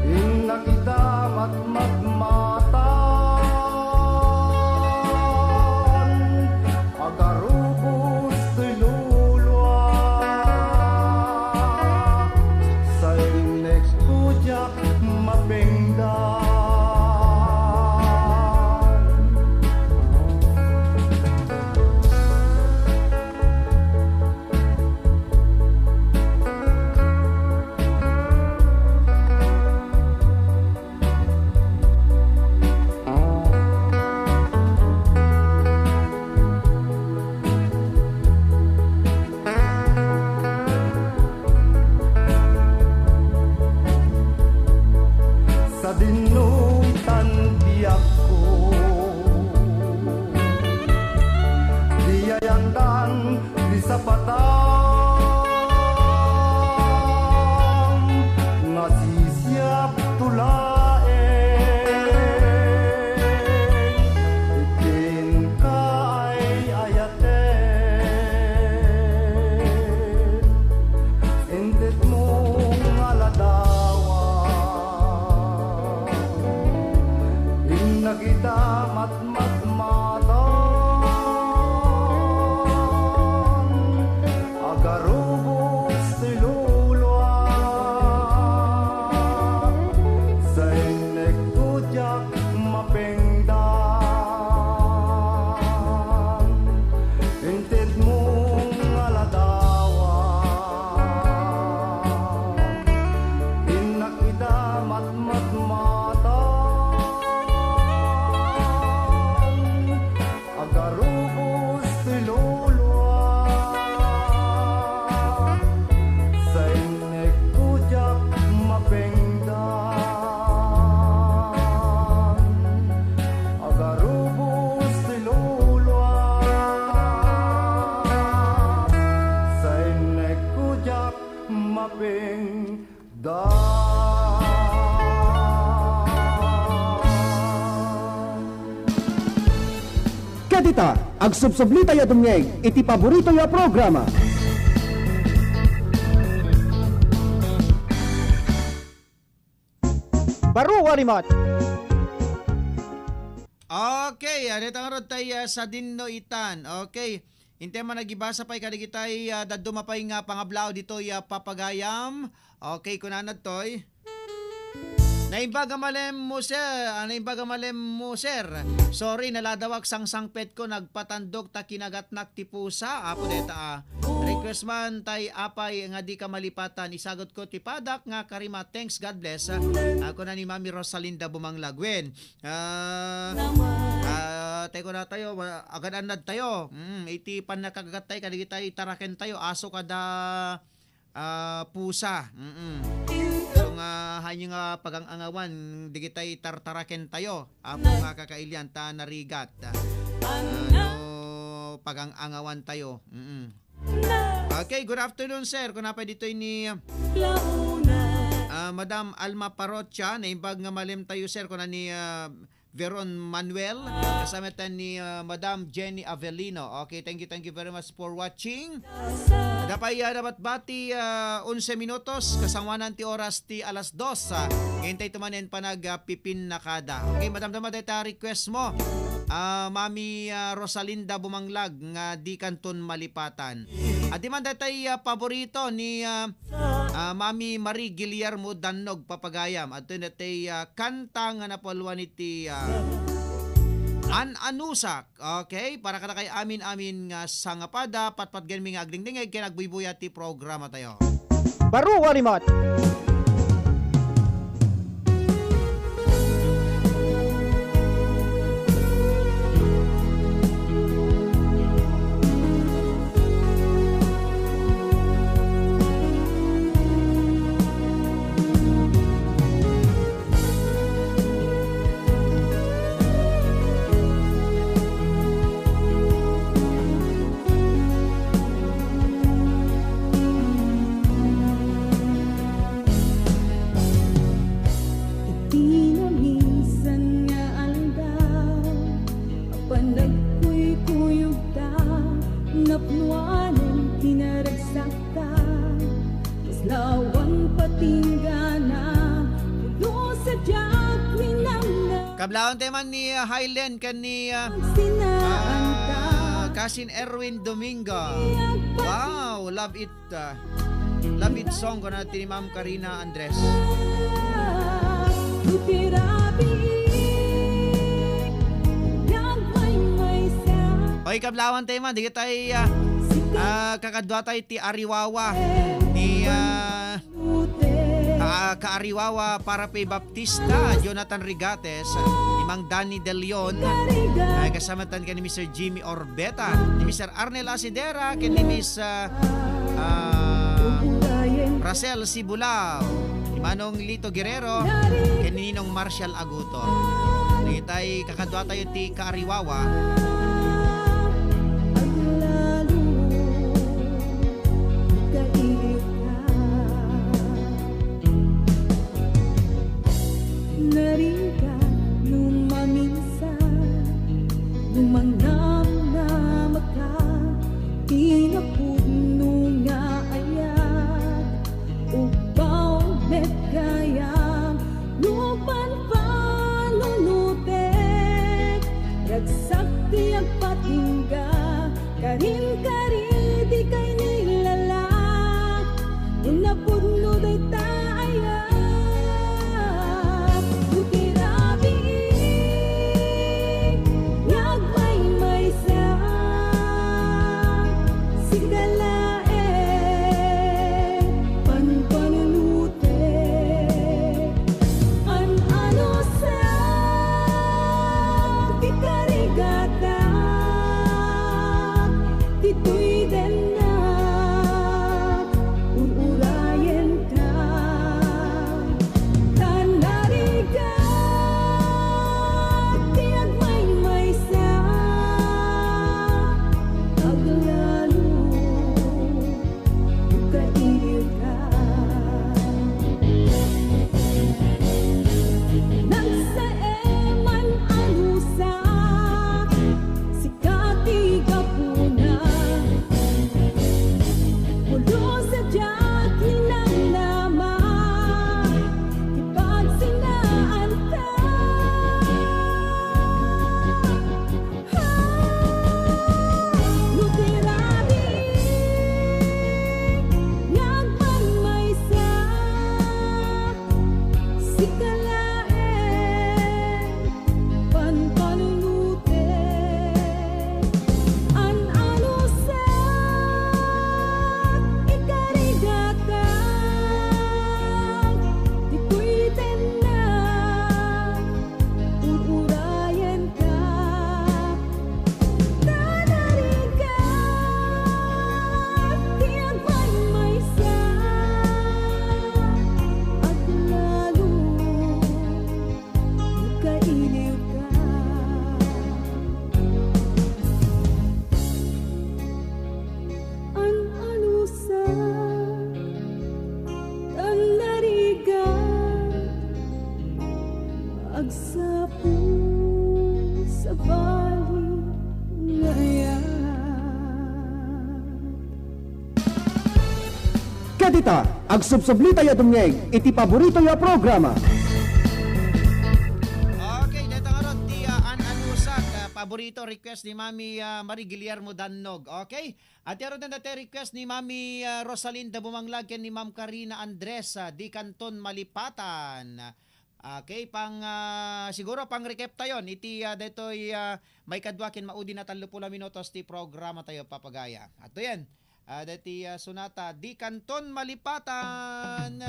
innak ita matmatmatan, agarubos toy luluak, sainnek ko diak mapengdan. Sadinoy tan biagko, di ayandan, di sapatan, nga sisiak tulaen, itin ka ay ayaten. Inted mo nga ladawan, innak ita matmatmatan, agarubos ti luluak, sainnek ko diak mapengdan. Inted mo nga ladawan, innak ita matmatmatan, agarubos ti luluak, sainnek ko diak mapengdan. Agarubos ti luluak, sainnek ko diak mapengdan. Ket ita, agsubsublitayo a dumngeg iti paboritoyo a programa. Baro a limat. Okay, adda ta ngarud tay, ah, sadinno itan. Okay. Intay man nagibasa pay kadagitay, ah, dadduma pay nga pangablaaw ditoy, ah, papagayam. Okay, kunana toy. Naimbag a malem mo, sir. Ah, naimbag a malem mo, sir. Sorry, naladawak sangsangpet ko, nagpatandok ta kinagatnak ti pusa. Apo deta, ah. Request man tay apay nga di ka malipatan. Isagot ko ti padak nga karima. Thanks, God bless. Ah, kuna ni Mami Rosalinda Bumanglag. Wen, ah, ah, tay kuna tayo, wa-, agad-annad tayo. Mm, iti pannakagagat tayo, kadagitay taraken tayo, aso kada, ah, pusa. Mm-mm. So nga, hanyo nga pagang-angawan, digitay tartaraken tayo. Apo nga kakailian, ta narigat. Ah, no, pagang-angawan tayo. Mm-mm. Okay, good afternoon, sir. Kuna pay ditoy ni, ah, Madam Alma Parrocha, naimbag nga malem tayo, sir. Kuna ni, ah, Veron Manuel, kasama tayo ni, ah, Madam Jenny Avellino. Okay, thank you, thank you very much for watching. Adda pay, ah, nabatbati, ah, onse minutos, kasangoanan ti oras ti alas dos, ah, intay tumanen panag, ah, pipinnakada. Okay, madamdama dayta request mo. Ah, Mami, ah, Rosalinda Bumanglag nga di kanton malipatan. Adda man daytay, ah, paborito ni, ah, ah, Mami Marie Guillermo Dannog Papagayam. Adtoy daytay, ah, kanta nga napalwan iti, ah, An-anusak. Okay, para kadakay amin-amin nga sangapada, patpatgenmi nga agdingdingeg ken agbuybuya ti programa tayo. Baro a limat. Iti naminsan nga aldaw, apan nagkuykuyogta, napnoanen ti naragsakta, kaslawan patinggana, puno sadiak minamnam. Kablawan tayo man ni, ah, Hylen ken ni, ah, Sinaanta. Ah, Cousin Erwin Domingo. Wow, love it, ah, love it song ko na ti ni Ma'am Karina Andres. Oy, kablawan tayo man, digitay, ah, ah, kakadua tayo ti Ariwawa. Ni, ah, Ah, Kaariwawa, Parape Baptista, Jonathan Rigates, ni Mang Danny De Leon, ay kasama tan ken ni Mister Jimmy Orbeta, ni Mister Arnel Asidera, ken ni Miss, ah, ah, Rachel Sibulao, ni Manong Lito Guerrero, ken ni Ninong Marshall Aguto. Dagitay kakadua tayo ti Kaariwawa. Aglalo. Kailitan. Narigat no maminsan, no mangnamnamaka, ti napudno nga ayat, ugbaw met gayam, no panpanunotek, ragsak ti agpatingga, karin-kari ti kainilala, no napudno dayta ayat, no ti rabii nga agmaymaysa, sika Ita, agsubsublitayo a dumngeg iti paboritoyo a programa. Okay, deta ngarud ti, ah, an-anusat, ah, paborito request ni Mami, ah, Marie Guillermo Dannog. Okay? At yarud deta ti request ni Mami, ah, Rosalinda Bumanglag ken ni Ma'am Karina Andres, ah, Dikanton Malipatan. Okay, pang, ah, siguro pang-recap tayon iti, ah, daytoy, ah, maikadua ken maudi a tallopulo a minutos ti programatayo, Papa Gaya. Adtoyen, ah, daytoy, ah, sonata, Dikanton Malipatan.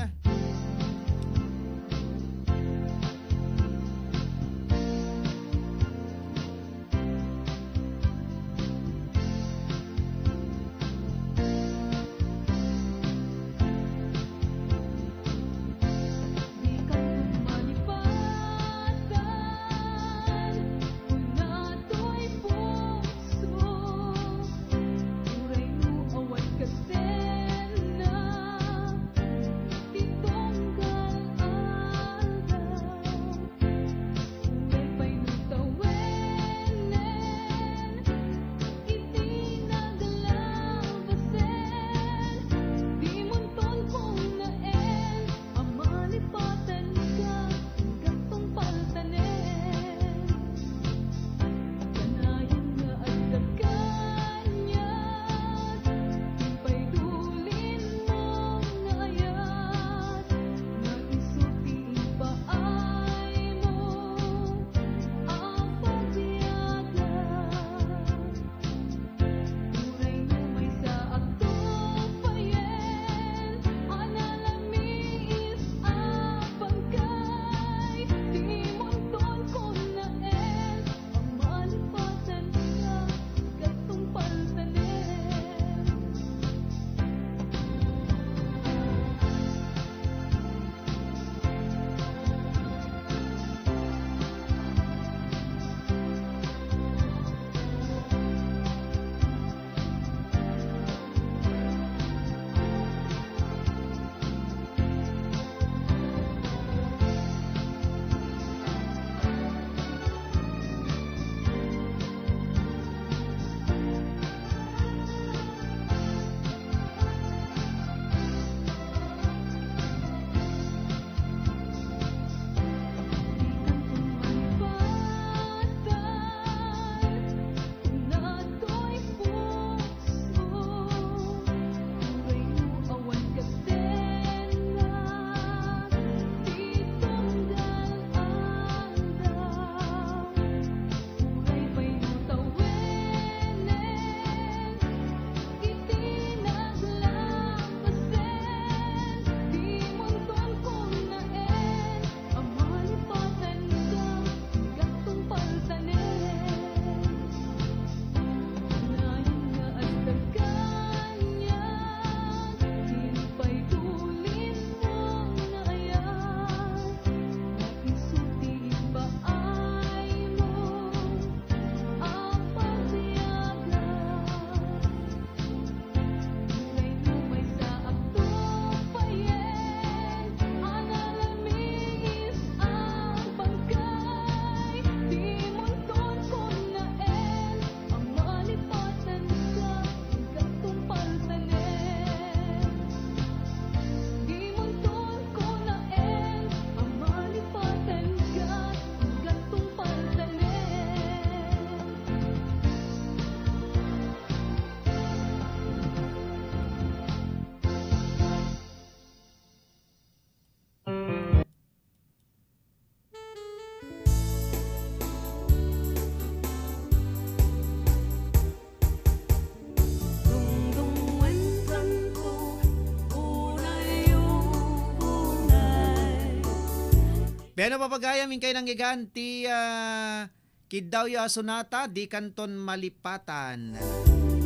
Piano, Papa Gaya, inkay nangyigan ti, ah, kiddawyo a sonata, Dikanton Malipatan.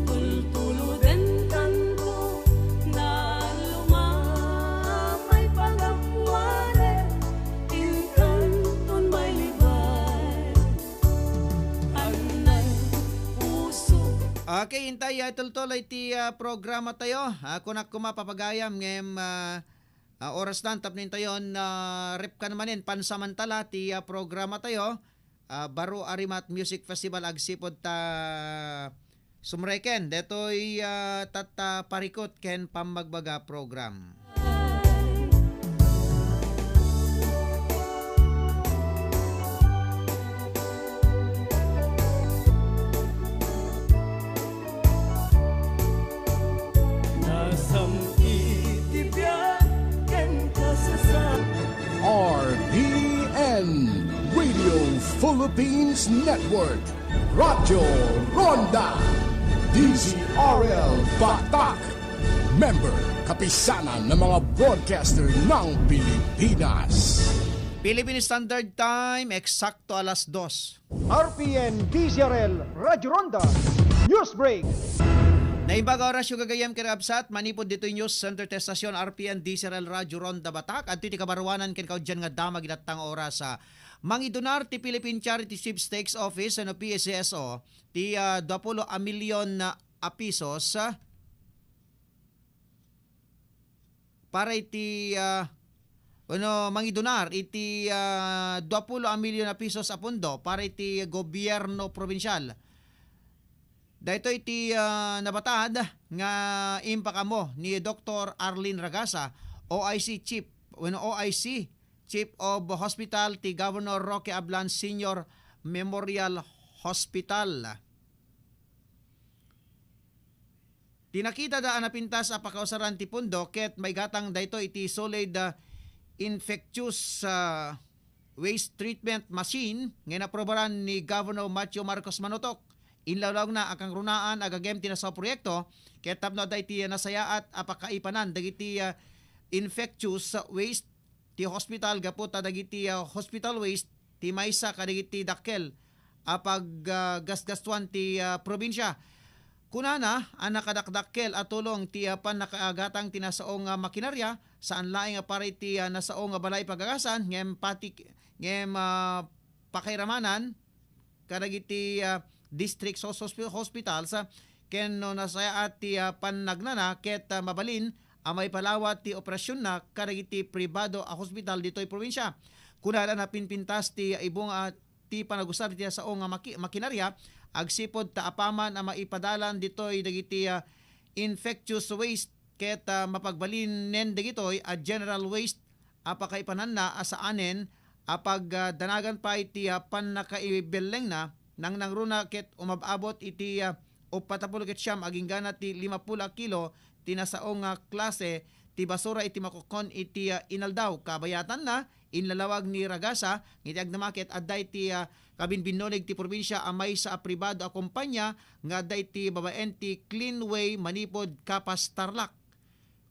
Tultuloden tanko, naluma may pagapuaren, inkanton may libay, annay puso. Okay, intay, ah, tultuloy ti, ah, programatayo. Ah, kunak koma, Papa Gaya, ngem, ah, ah, oras na tapno intayon, ah, repkan manen pansamantala ti, ah, programatayo. Ah, Baro a Rimat Music Festival agsipud ta Sumreken detoy, ah, tatta parikut ken pammagbaga program. Nasam iti biag ken kasasaad. R P N, Radio Philippines Network, Radyo Ronda, D Z R L Batak, member, Kapisanan ng mga Broadcaster ng Pilipinas. Philippine Standard Time, eksakto alas dos. R P N D Z R L Radyo Ronda News Break. Naimbag a orasyo gagayyem ken kakabsat, manipud ditoy News Center ti estasyon R P N D Z R L Radyo Ronda Batak. Adtoy ti kabaruanan ken kaudian nga damag iti tatta nga oras, ah, mangidunar ti Philippine Charity Sweepstakes Office wenno P C S O ti, ah, duapulo a milyon a pisos, ah, para iti, ah, wenno mangidunar iti, ah, duapulo a milyon a pisos a pondo para iti gobierno probinsial. Daytoy ti, ah, nabatad nga impakaammo ni Doktor Arlene Ragasa, O I C Chief, wenno O I C, Chief of Hospital ti Governor Roque Ablan Senior Memorial Hospital. Ti nakitada a napintas a pakausaran ti pondo ket maigatang daytoy iti solid, ah, infectious, ah, waste treatment machine nga inaprobaran ni Governor Matthew Marcos Manutok. Inlawlawna a kangrunaan a gagem ti nasao proyekto ket tapno adda iti nasayaat a pakaipanan dagiti, ah, infectious waste ti hospital gapu ta dagiti, ah, hospital waste ti maysa kadagiti dakkel a pag, ah, gasgastuan ti, ah, probinsia. Kunana a nakadakdakkel a tulong ti, ah, pannakaagatang ti nasao nga makinarya, saan laeng a para iti, ah, nasao nga balay pagagasan, ngem pati, ngem, ah, pakairamanan kadagiti, ah, district hos-, hospi-, hospitals, ah, ken no nasayaat ti, ah, pannagnana ket, ah, mabalin a maipalawat ti operasionna kadagiti pribado a hospital ditoy probinsia. Kunana a napinpintas ti, ah, ibung, ah, ti panagusar iti nasao nga maki-, makinarya agsipud ta apaman a maipadalan ditoy dagiti, ah, infectious waste ket, ah, mapagbalinen dagitoy a general waste a pakaipananna a saanen a pagdanagan pay ti, ah, pannakaibellengna, nangnangruna ket umab-abot iti, ah, uppat a pulo ket siam agingga na ti lima pulo a kilo ti nasao nga klase ti basura iti makokkon iti, ah, inaldaw. Kabayatanna, inlalawag ni Ragasa nga iti agdama ket adda iti, ah, kabinbinnulig ti probinsia a maysa a pribado a kompanya nga adda iti babaen ti Cleanway manipud Capas, Tarlac.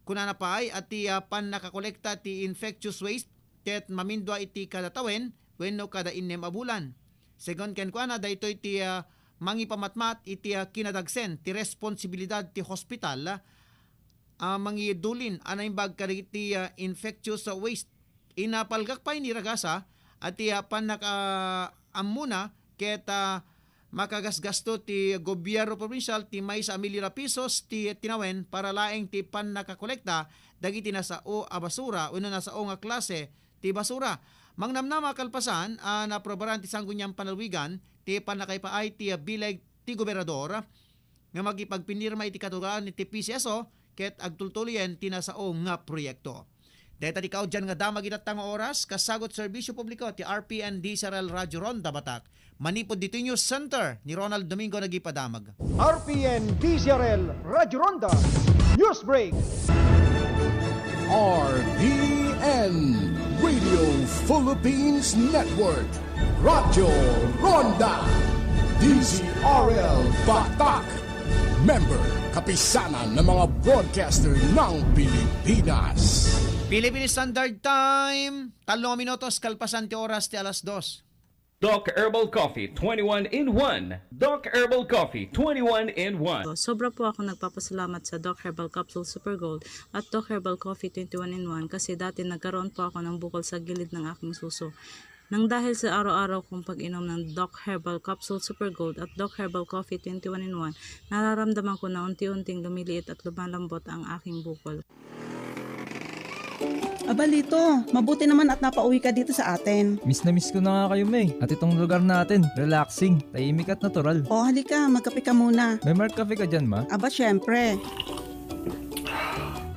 Kunana pay a ti, ah, pannakakolekta ti infectious waste ket mamindua iti kada tawen wenno kada innem a bulan. Segun kenkuana, daytoy ti, ah, mangipamatmat iti, ah, kinadagsen ti responsibilidad ti hospital, ah, a mangidulin a naimbag kadagiti, ah, infectious waste. Inapalgak pay ni Ragasa a ti, ah, pannakaammona ket, ah, makagasgasto ti gobierno probinsial ti maysa a milyon a pisos ti tinawen para laeng ti pannakakolekta dagiti nasao a basura wenno nasao nga klase ti basura. Mangnamnama kalpasan a naaprobaran ti Sangguniang Panlalawigan ti pannakaipaay ti bileg ti gobernador nga makipagpinirma iti katuloran iti P C S O ket agtultuloyen ti nasao nga proyekto. Dayta ti kaudian nga damag itatta nga oras, kasagut serbisyo publiko ti R P N D Z R L Radyo Ronda Batak. Manipud ditoy News Center ni Ronald Domingo nagipadamag. R P N D Z R L Radyo Ronda News Break. R P N Radio Philippines Network, Radyo Ronda, D Z R L Batak. Member, Kapisanan ng mga Broadcaster ng Pilipinas. Philippine Standard Time, tallo nga minutos kalpasan ti oras ti alas dos. Doc Herbal Coffee twenty-one in one. Doc Herbal Coffee twenty-one in one. Sobra po ako nagpapasalamat sa Doc Herbal Capsule Super Gold at Doc Herbal Coffee twenty-one in one kasi dati nagkaroon po ako ng bukol sa gilid ng aking suso. Nang dahil sa araw-araw kong pag-inom ng Doc Herbal Capsule Super Gold at Doc Herbal Coffee twenty-one in one, nararamdaman ko na unti-unting lumiliit at lumalambot ang aking bukol. Aba, Lito, mabuti naman at napauwi ka dito sa atin. Miss na miss ko na nga kayo, May. At itong lugar natin, relaxing, tahimik at natural. O, halika, magkape ka muna. May Mark Cafe ka dyan, ma? Aba, syempre.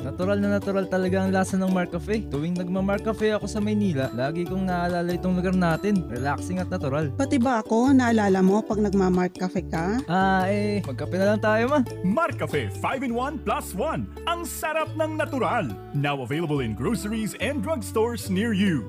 Natural na natural talaga ang lasa ng Mark Cafe. Tuwing nagma-Mark Cafe ako sa Maynila, lagi kong naalala itong lugar natin. Relaxing at natural. Pati ba ako, naalala mo pag nagma-Mark Cafe ka? Ah, eh, magkape na lang tayo, ma. Mark Cafe five in one plus one. Ang sarap ng natural. Now available in groceries and drugstores near you.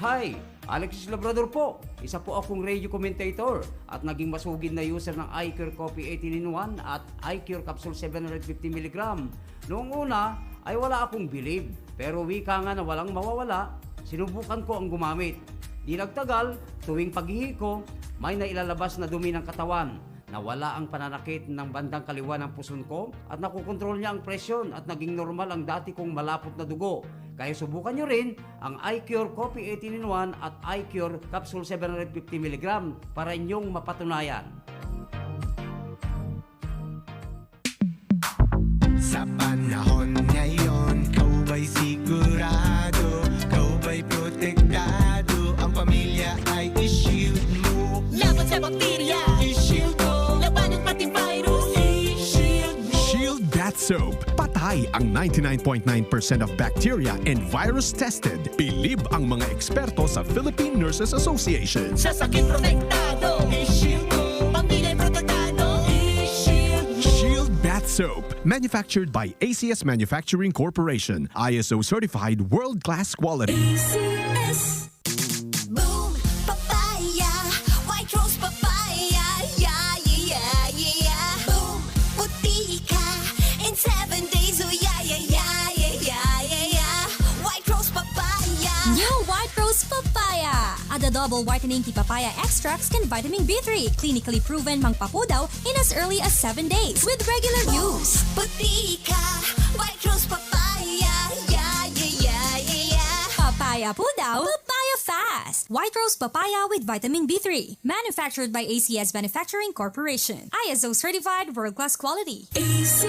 Hi! Alexis Labrador po. Isa po akong radio commentator at naging masugid na user ng iCure Coffee eighteen in one at iCure Capsule seven hundred fifty milligram. Noong una ay wala akong bilib, pero wika nga na walang mawawala, sinubukan ko ang gumamit. Di nagtagal, tuwing paghihi ko, may nailalabas na dumi ng katawan. Nawala ang pananakit ng bandang kaliwa ng puson ko at nakokontrol niya ang presyon at naging normal ang dati kong malapot na dugo. Kaya subukan nyo rin ang iCure Coffee eighteen in one at iCure Capsule seven hundred fifty milligram para inyong mapatunayan. Sa panahon ngayon, ikaw ba'y sigurado? Ikaw ba'y protektado? Ang pamilya ay i-shield mo. Laban sa bakterya, i-shield mo. Labanan pati virus, i-shield mo. Shield Bath Soap. Patay ang ninety-nine point nine percent of bacteria and virus tested. Bilib ang mga eksperto sa Philippine Nurses Association. Sa sakit protektado, i-shield mo. Pamilya protektado, i-shield mo. Shield Bath Soap. Manufactured by A C S Manufacturing Corporation. I S O certified world-class quality. A C S. Boom Papaya, White Rose Papaya, yeah, yeah, yeah, yeah. Boom, puti ka in seven days, oh yeah, yeah, yeah, yeah, yeah, yeah, yeah. White Rose Papaya. New White Rose Papaya. Add a double whitening tea papaya extracts and vitamin B three. Clinically proven mangpapudaw in as early as seven days with regular use. Puti ka, White Rose Papaya, yeah, yeah, yeah, yeah, yeah. Papaya pudaw, papaya fast. White Rose Papaya with vitamin B three. Manufactured by A C S Manufacturing Corporation. I S O certified world-class quality. A C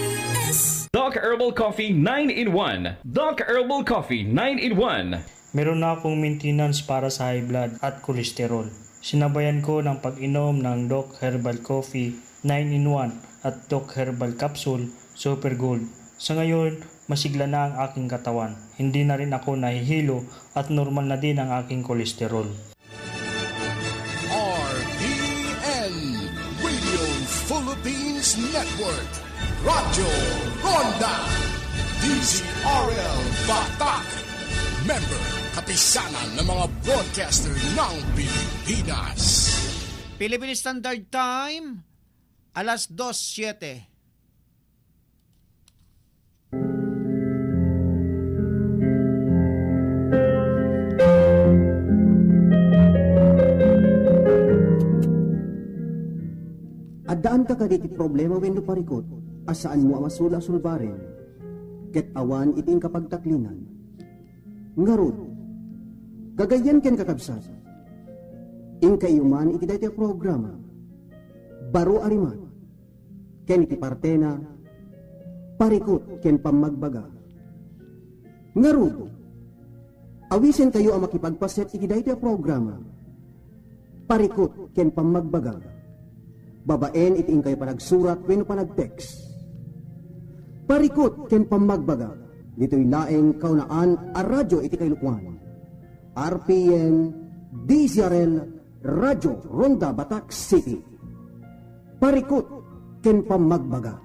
S. Doc Herbal Coffee nine in one. Doc Herbal Coffee nine in one. Meron na akong maintenance para sa high blood at cholesterol. Sinabayan ko ng pag-inom ng Doc Herbal Coffee nine in one at Doc Herbal Capsule Super Gold. Sa ngayon, masigla na ang aking katawan. Hindi na rin ako nahihilo at normal na din ang aking kolesterol. R P N, Radio Philippines Network, Radyo Ronda, D Z R L Batak, member, kapisanan ng mga broadcaster ng Pilipinas. Philippine Standard Time, alas dos siete. Addaanta kadi ti problema wenno parikut a saanmo a masula a sulbaren, ket awan iti inkapagtaklinan? Ngarud, gagayyem ken kakabsat, inkayyo man iti daytoy a programa, Baro a Rimat, ken iti partena, Parikut ken Pammagbaga. Ngarud, awisenkayo a makipagpaset iti daytoy a programa, Parikut ken Pammagbaga, babaen iti inkay panagsurat wenno panag-text. Parikut ken Pammagbaga, ditoy laeng kaunaan a radyo iti kailupuan. R P N, D Z R L, Radyo Ronda Batak City. Parikut ken Pammagbaga.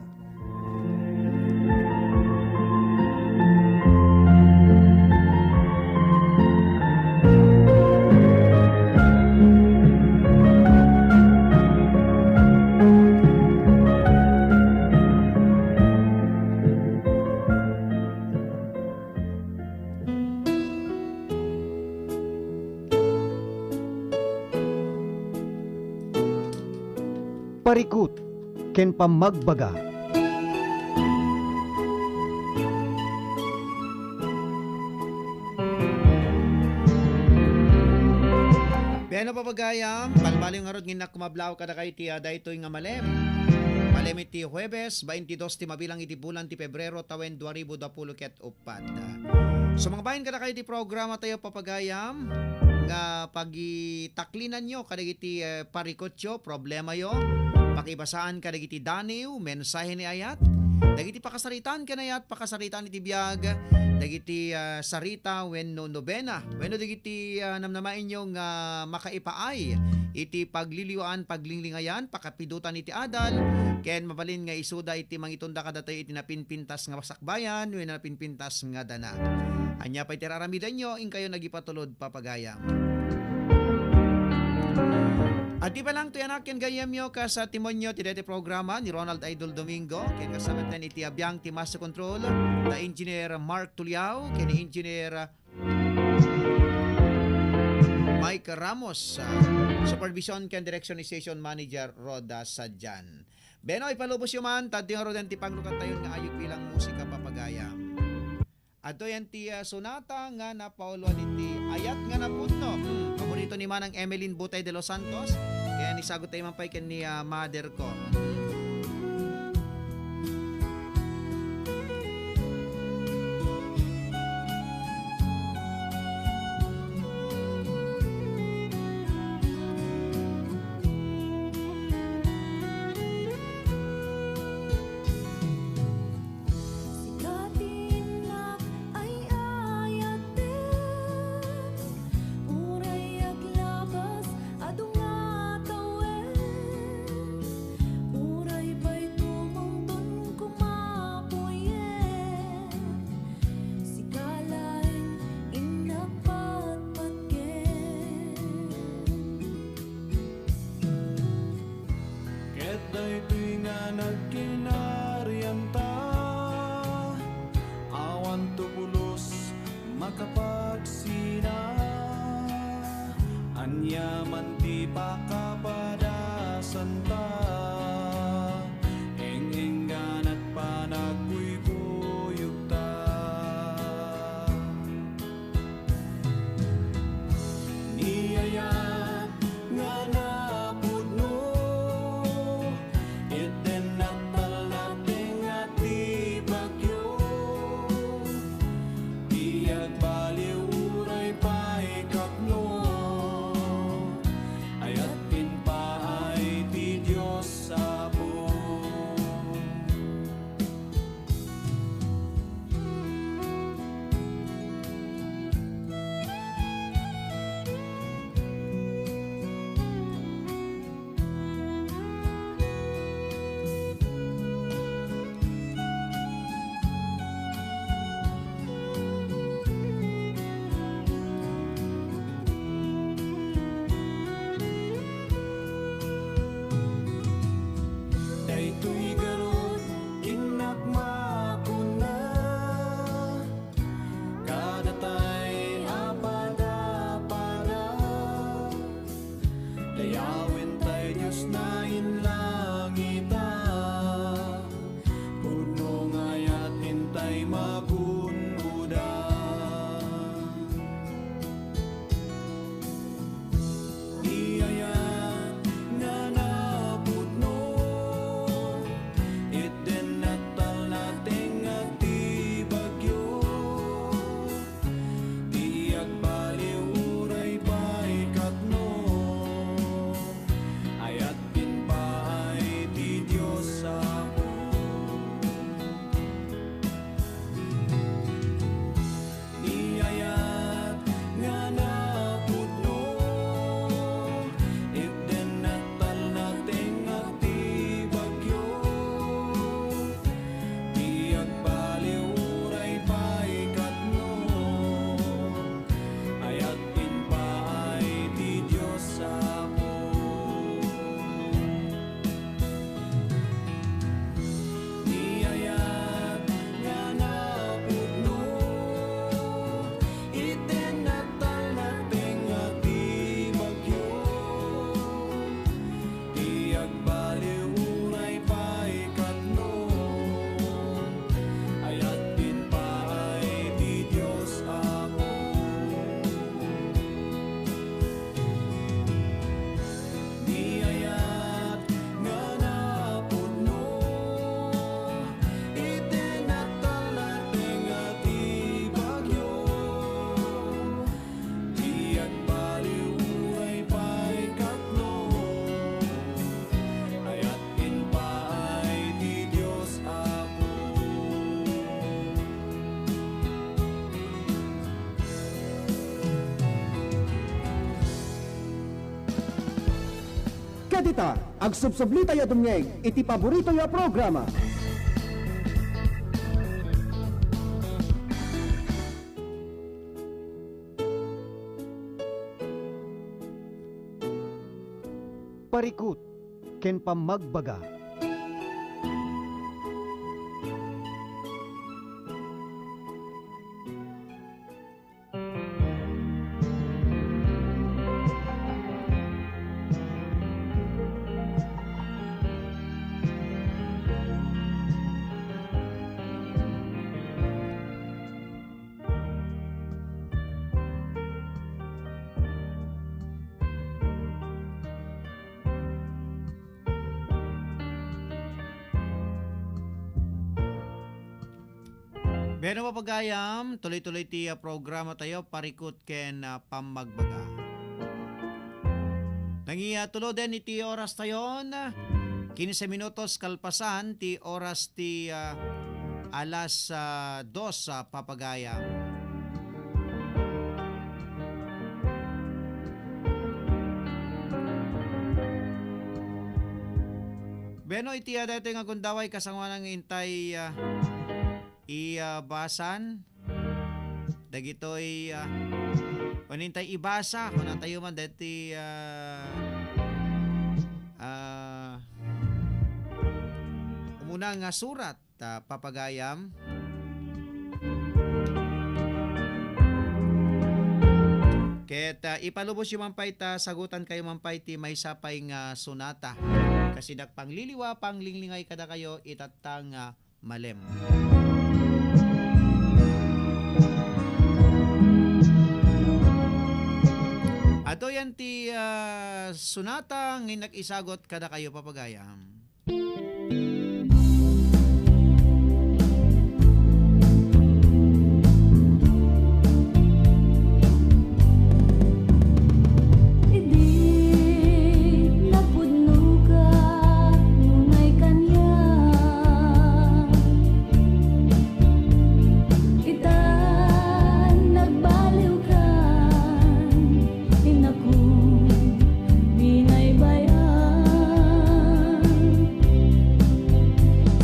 Parikut ken Pammagbaga. Wen a, papagayam, balbaliw ngarud nga innak kumablaw kadakayo iti, ah, daytoy nga malem. Malem iti Huwebes, baintidos ti mabilang iti bulan ti Pebrero, tawen dua ribu dua puluh ket uppat. Sumangbayen kadakayo ti programa tayo, papagayam, nga pagitaklinanyo kadagiti, eh, parikutyo, problemayo, pakibasaan kadagiti daniw, mensahe ni ayat, dagiti pakasaritaan ken ayat, pakasaritaan iti biag, dagiti, ah, sarita wenno nobena, wenno dagiti, ah, namnamaenyo nga makaipaay iti pagliliwaan, paglinglingayan, pakapidutan iti adal, ken mabalin nga isuda iti mangitunda kadatayo iti napinpintas nga sakbayan wenno napinpintas nga dana. Ania pay ti raramidenyo, inkayo nagipatulod, papagayam. Adda pay lang ti anak ken gayyemyo kas, ah, timonyo ti daytoy programa ni Ronald Idol Domingo, ken kasama ten iti abiang ti Master Control, da Engineer Mark Tuliao, ken Engineer Mike Ramos, ah, supervision ken direksyon ni Station Manager Roda Sadian. Beno, ipalubos yo man, tadto nga ruden ti panglukad tayo nga ayog bilang musika, papagayam. Adto yan ti, ah, sonata nga napauluan iti ayat nga napudno. Hmm, paborito ni Manang Emeline Butay de los Santos. Kaya ni sagot tayo man pay ken ni, ah, mother ko. Sika ti innak ay ayaten, uray aglabas adu nga tawen, uray pay tumungton kumapuyen. Sika laeng innak patpatgen. Ket daytoy nga nagkinarianta, awan to pulos makapagsina. Ania man ti pakapadasanta, eng-engganat panagkuykuyogta. Ni ayat nga napudno, iti natalna ti nga ti bagyo, ti agbaliw uray pay kapno, ayat ken paay ti Dios Dita, agsubsublitayo a dumngeg iti paboritoyo a programa. Parikut ken pammagbaga. Bueno, papagayam, tuloy-tuloy ti, ah, programa tayo, Parikut ken, ah, Pammagbaga. Nangiya tuloden iti oras tayon, quince minutos kalpasan ti oras ti, ah, alas, ah, dos, ah, papagayam. Bueno, iti, ah, daytoy nga gundaway kasangoanan nga intay, ah, i, ah, basan dagitoy, ah, wenno intay ibasa, kunatayo man daytoy, ah, ah, umuna nga surat. Ta papagayam. Ket, ah, ipalubosyo man pay ta sagutankayo man pay ti maysa pay nga sonata. Kas ida pangliliwa, panglinglingay kadakayo, itatta nga malem. Adu yan ti, ah, sonata nga innak isagut kadakayo, papagayam. Idi napudnoka, unay kaniak. Itan nagbaliwkan, inakon binaybayan.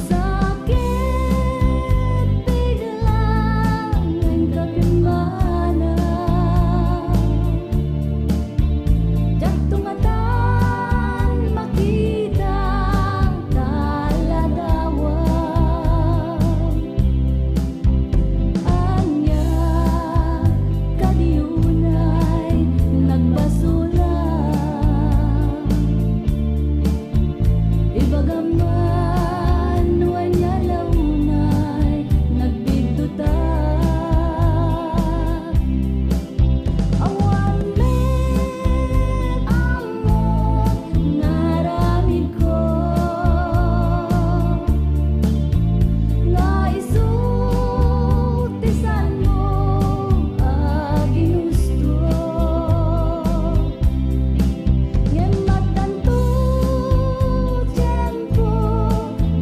Sakit ti langay kapimmana. Diak tungatan makita ta ladawan. Ania kadi unay nagbasolak? Ibagam man no ania la unay nagbiddutak. Awan met ammo nga aramidko, nga isu ti saanmo a ginusto. Ngem addanto tiempo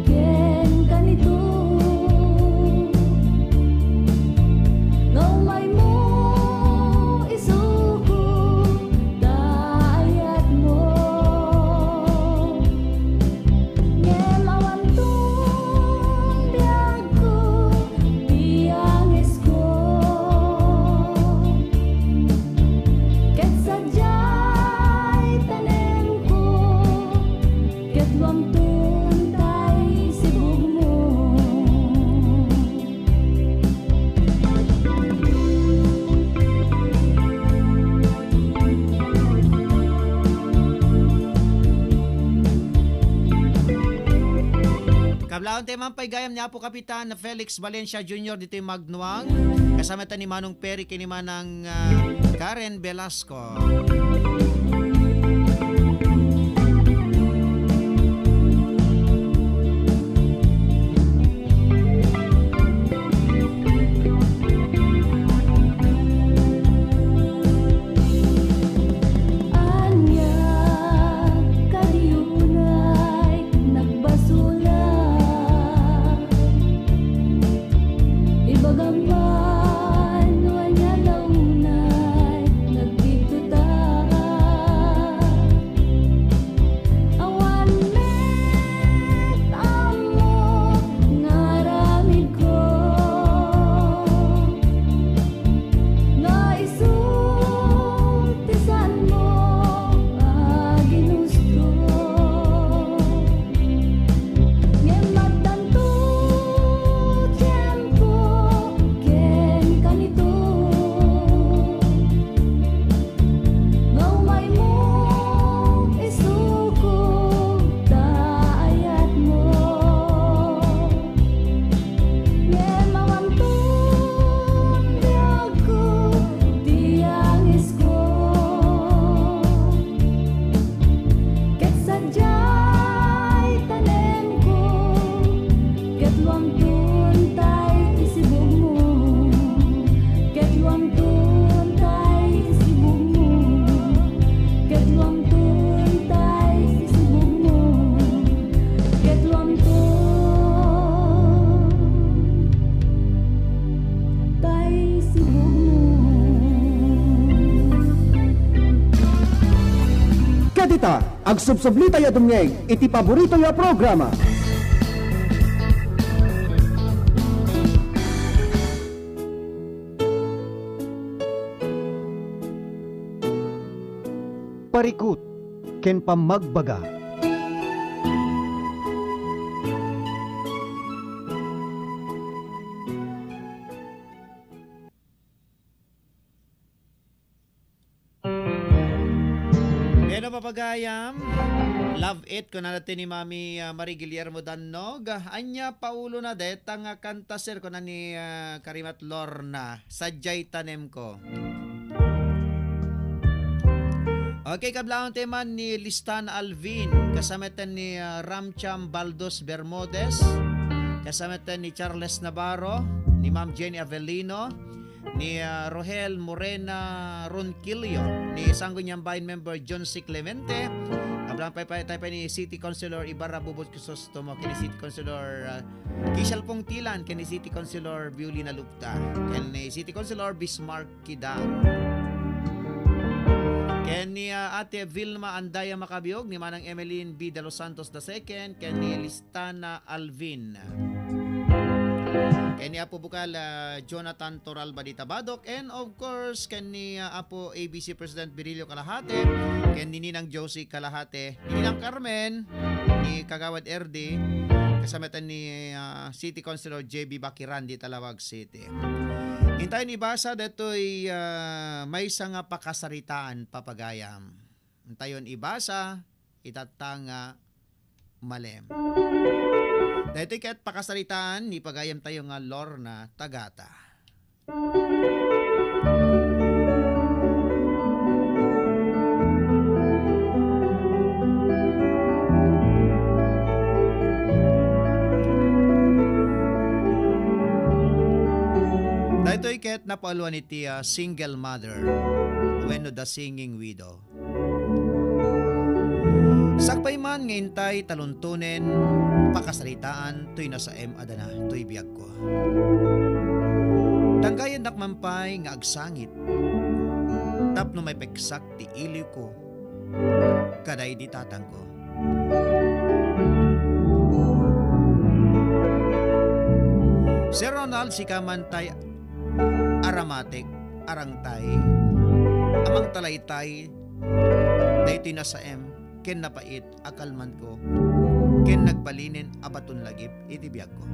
kenka nito. Nga umaymo, isuko, ta ayatmo. Ngem awanton biagko, ti angesko. Ket sadiay tanemko, ket luamton tay sibugmo. Kablaon tayo man pay gayam ni Apo Kapitan Felix Valencia Junior ditoy Magnuang. Kasama ta ni Manong Perry ken ni Manang, ah, Karen Velasco. Ania kadi unay nagbasolak? Ibagam man no ania la unay nagdiddutak. Dita, agsubsublitayo a dumngeg iti paboritoyo a programa. Parikut ken pammagbaga. Bueno, papagayam, Love It, kunana ti ni Mami, ah, Marie Guillermo Dannog. Ania, Paolo na deta nga kanta, sir, kuna ni, ah, Karimat Lorna. Sadiay tanem ko. Okay, kablaon tayo man ni Listan Alvin, kasama ten ni, ah, Ramcham Baldos Bermudez, kasama ten ni Charles Navarro, ni Ma'am Jenny Avellino, ni, ah, Rohel Morena Ronquillo, ni Sangguniang Bayan member John C. Clemente, kablaon pay, pay, tayo pay ni City Councilor Ibarra Bubot Crisostomo, ken ni City Councilor, ah, Kishal Pongtilan, ken ni City Councilor Violina Lupta, ken ni City Councilor Bismarck Kidang. Ken ni, ah, Ate Vilma Andaya Macabiog, ni Manang Emeline B. De Los Santos the second, ken ni Listana Alvin. Ken ni Apo Bukal, ah, Jonathan Toralba di Tabadok, and of course, ken ni, ah, Apo A B C President Virilio Kalahate, ken ni Ninang Josie Kalahate, ni Ninang Carmen, ni Kagawad R D, kasama ta ni, ah, City Councilor J B Bakiran di Talawag City. Intayon ibasa daytoy, ah, maysa nga pakasaritaan, papagayam. Intayon ibasa, itatta nga malem. Daytoy ket pakasaritaan ni pagayamtayo nga Lorna Tagata. Daytoy ket napaalwan iti, ah, single mother wenno the singing widow. Sakbay man nga intay taluntonen, pakasaritaan toy nasaem a dana toy biagko. Danggayennak man pay nga agsangit tapno maipeksak ti iliwko kadaydi tatangko. Sir Ronald, sika man tay aramatek, arangtay, a mangtalaytay daytoy nasaem ken napait a kalmanko ken nagbalinen a baton lagip iti biagko.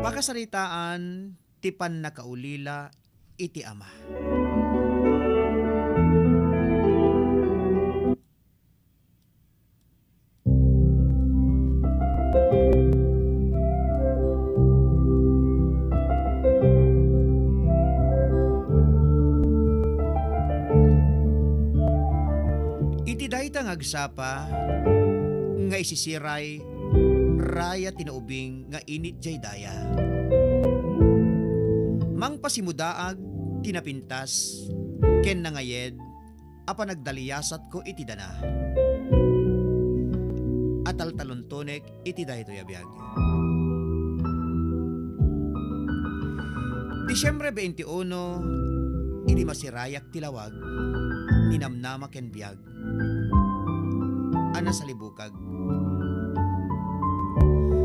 Pakasaritaan ti pannakaulila iti ama. Iti dayta nga agsapa nga isisiray, raya ti naubing nga init jay daya. Mangpasimudaag ti napintas ken nangayed a panagdaliasatko iti dana a taltaluntonek iti daytoy a biag. Disiembre veintiuno, idi masirayak ti lawag, ninamnama ken biag a nasalibukag.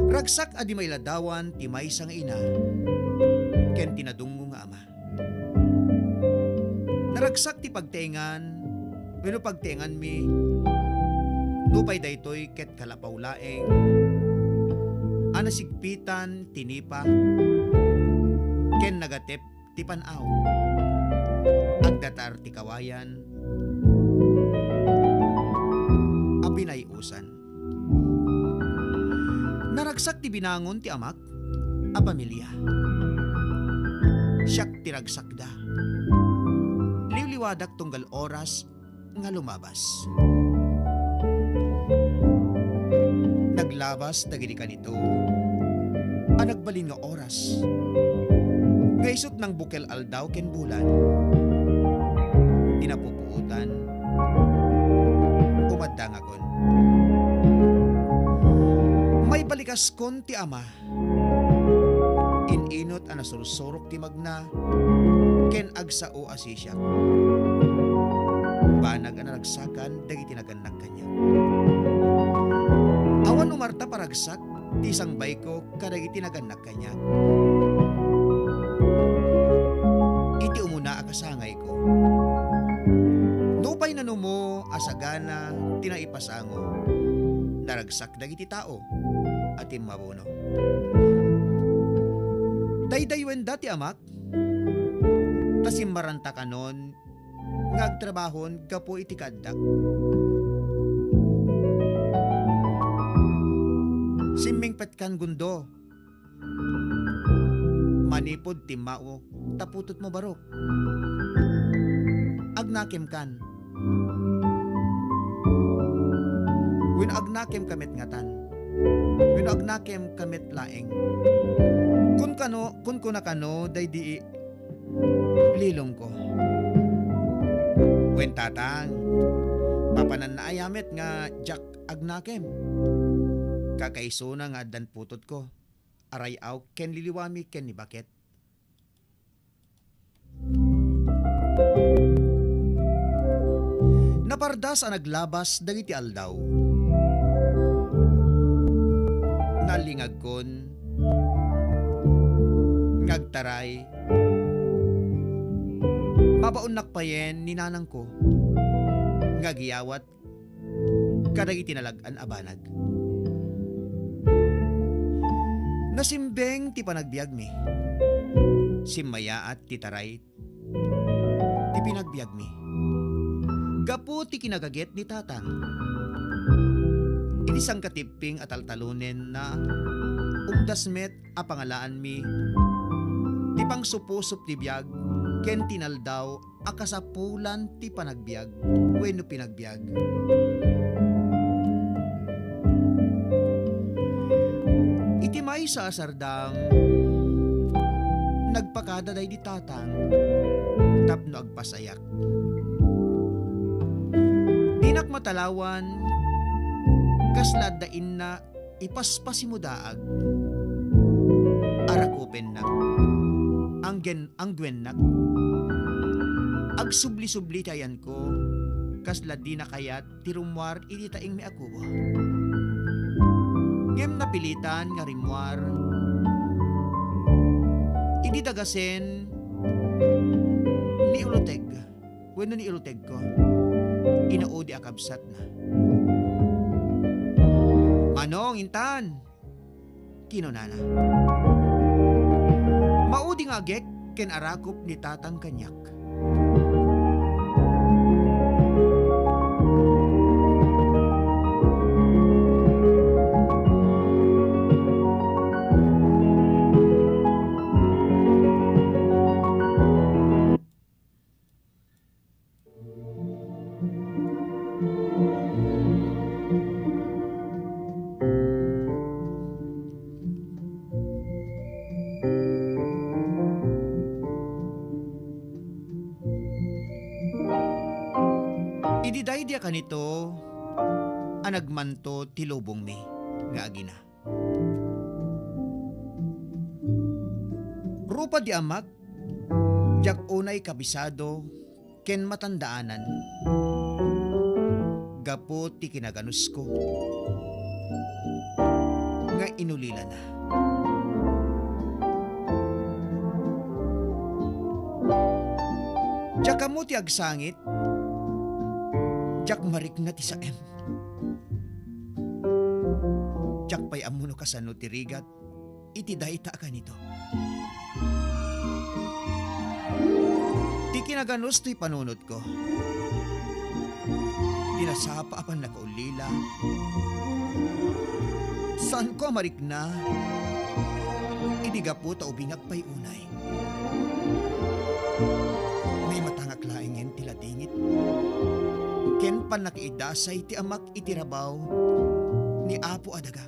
Ragsak a di mailadawan ti maysa nga ina ken ti nadungngo nga ama. Naragsak ti pagtaengan wenno pagtaenganmi, nupay daytoy ket kalapaw laeng a nasigpitan ti nipa ken nagatep ti pan-aw. Agdatar ti kawayan a binay-usan. Naragsak ti binangon ti amak a pamilia. Siak ti ragsakda. Liwliwadak tunggal oras nga lumabas. Naglabas dagiti kanito a nagbalin nga oras nga isut' nangbukel aldaw ken bulan. Ti napupuotan, umaddangakon. Maibalikaskon ti ama. In-inut a nasursurok ti magna, ken agsao a sisiak. Banag a naragsakan dagiti nagannak kaniak. Awan no Marta paragsak ti sangbayko kadagiti nagannak kaniak. Iti umuna a kasangayko. Nupay nanumo a sagana ti naipasango, naragsak dagiti tao a timmabuno. Daydaywenda ti amak, ta simmaranta kanon nga agtrabahon gapu iti kaaddak. Simmingpetkan gundo. Manipud timmao ta putotmo barok. Agnakemkan. Wenno agnakemka met ngatan. Wenno agnakemka met laeng. Kun kano, kun kuna kano, daydi lilongko. Wen, tatang, papananna aya met nga diak agnakem. Kakaisuna nga addan putotko, aray-aw ken liliwami ken ni baket. Napardas a naglabas dagiti aldaw. Nalingagkon nga agtaray. Mabaonnak payen ni nanangko nga agiyawat kadagiti nalag-an a banag. Nasimbeng ti panagbiagmi. Simmayaat ti taray ti pinagbiagmi. Gapu ti kinagaget ni tatang, iti sangkatipping a taltalonenna, umdas met a pangalaanmi ti pangsupusup ti biag ken ti inaldaw a kasapulan ti panagbiag wenno pinagbiag. Iti maysa a sardam, nagpakada daydi tatang tapno agpasayak. Dinak matalawan kasla adda inna ipaspasimudaag. Arakupennak. Anggen, angguennak. Agsubli-subli ti ayanko, kasla dina kayat ti rummuar iti taingmi a kubo. Ngem napilitan nga rimmuar idi dagasen ni Uluteg. Wenno ni Irutegko, inaudi a kabsatna. "Manong, intan," kinunana. Maudi nga agek ken arakup ni tatang kaniak. Idi daydi a kanito a nagmanto ti lubongmi nga agina. Rupa di amak, diak unay kabisado ken matandaanan gapu ti kinaganusko nga inulilana. Diak ammo ti agsangit, diak marikna ti saem. Diak pay ammo no kasano ti rigat iti dayta a kanito. Ti kinaganus toy panunotko. Ti nasapa a pannakaulila. Saanko a marikna idi gapu ta ubingak pay unay. Naimatangak laengen ti ladingit ken pannakiidasay ti amak iti rabaw ni Apo a daga.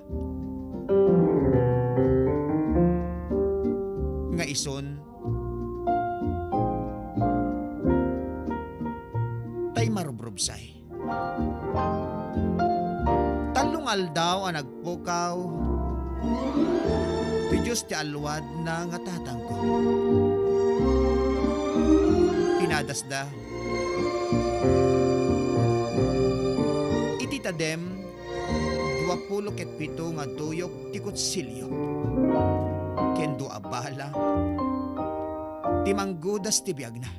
Nga isun, tay marubrubsay. Tallo nga aldaw a nagpukaw ti Dios ti alluadna nga tatangko. Kastasda. Iti tadem, duapulo ket pito nga duyok ti kutsilio ken dua a bala ti manggudas ti biagna.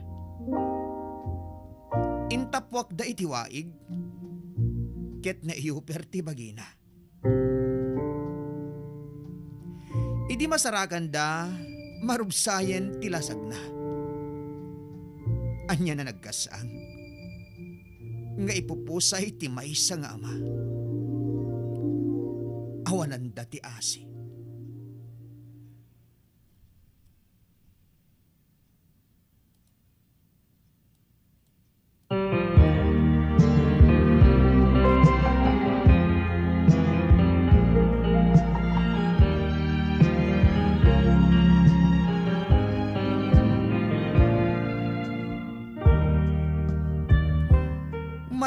Intapuakda iti waig ket naiyuper ti bagina. Idi masarakanda, marubsayen ti lasagna. Ania a nagkas-ang nga ipupusay ti maysa nga ama? Awananda ti asi.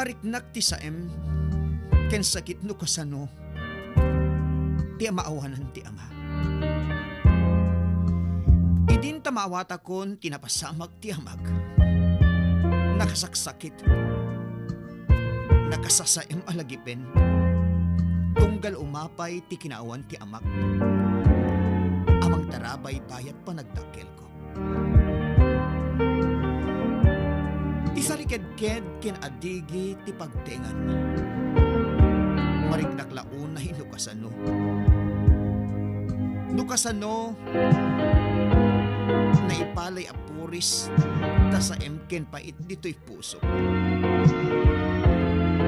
Mariknak ti saem ken sakit no kasano ti maawanan ti ama. Idin ta maawatakon ti napasamak ti amak, nakasaksakit, nakasasaem a lagipen, tunggal umapay ti kinaawan ti amak a mangtarabay bayat panagdakkelko. Ti sarikedked ken adigi ti pagtengan. Mariknak la unay no kasano. No kasano, naipalay a puris ta saem ken pait ditoy puso.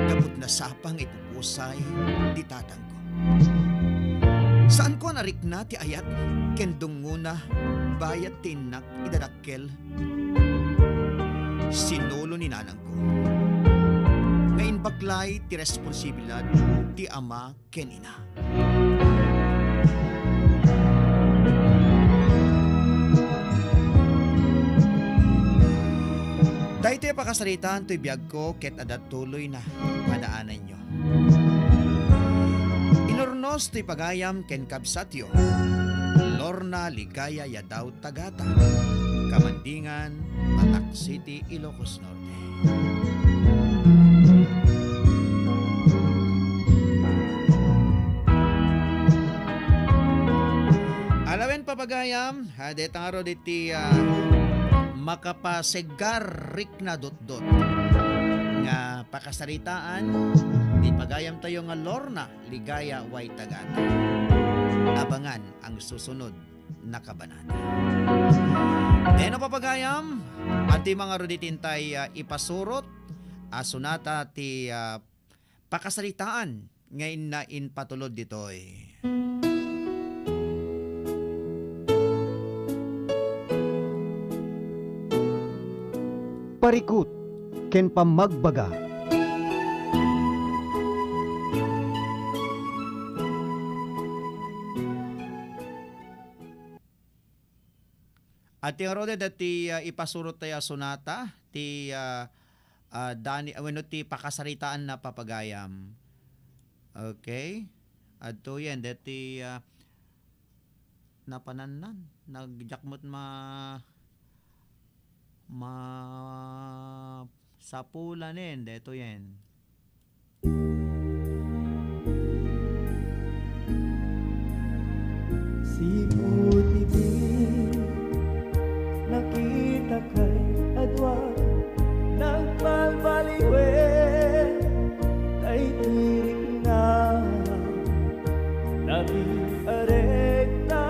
Gapu ta nasapa nga ipupusay ti tatangko. Saanko a narikna ti ayat ken dungngona bayat ti innak idadakkel. Sinulo ni nanangko nga imbaklay ti responsibilidad ti ama ken ina. Daytoy a pakasaritaan toy biagko ket adda tuloyna. Padaananyo. Inurnos toy pagayam ken kabsatyo, Lorna Ligaya Yadaw Tagata, Kamandingan, Batak City, Ilocos Norte. Alawen, papagayam, ha, deta ngarud iti, ah, makapasegar rikna dutdot nga pakasaritaan ti pagayamtayo nga Lorna Ligaya Y Tagata. Abangan ang susunod na kabanata. Deno, papagayam, adtoy ngarud iti intay, ah, ipasurot a sonata ti, ah, pakasaritaan nga inna impatulod ditoy. Parikut ken pammagbaga. Adtoy ngarud dayta ti, ah, ipasurot tayo a sonata, ti, ah, ah, Dani, ah, wenno ti pakasaritaan na, papagayam. Okay. Adtoyen, dayta ti, ah, napanannan. Nagjakmot ma-, ma-, sapulanen, daytoyen. Sipud iti nakitakay a dua, nagbalbaliwen daytoy rikna. Daytoy a rikna,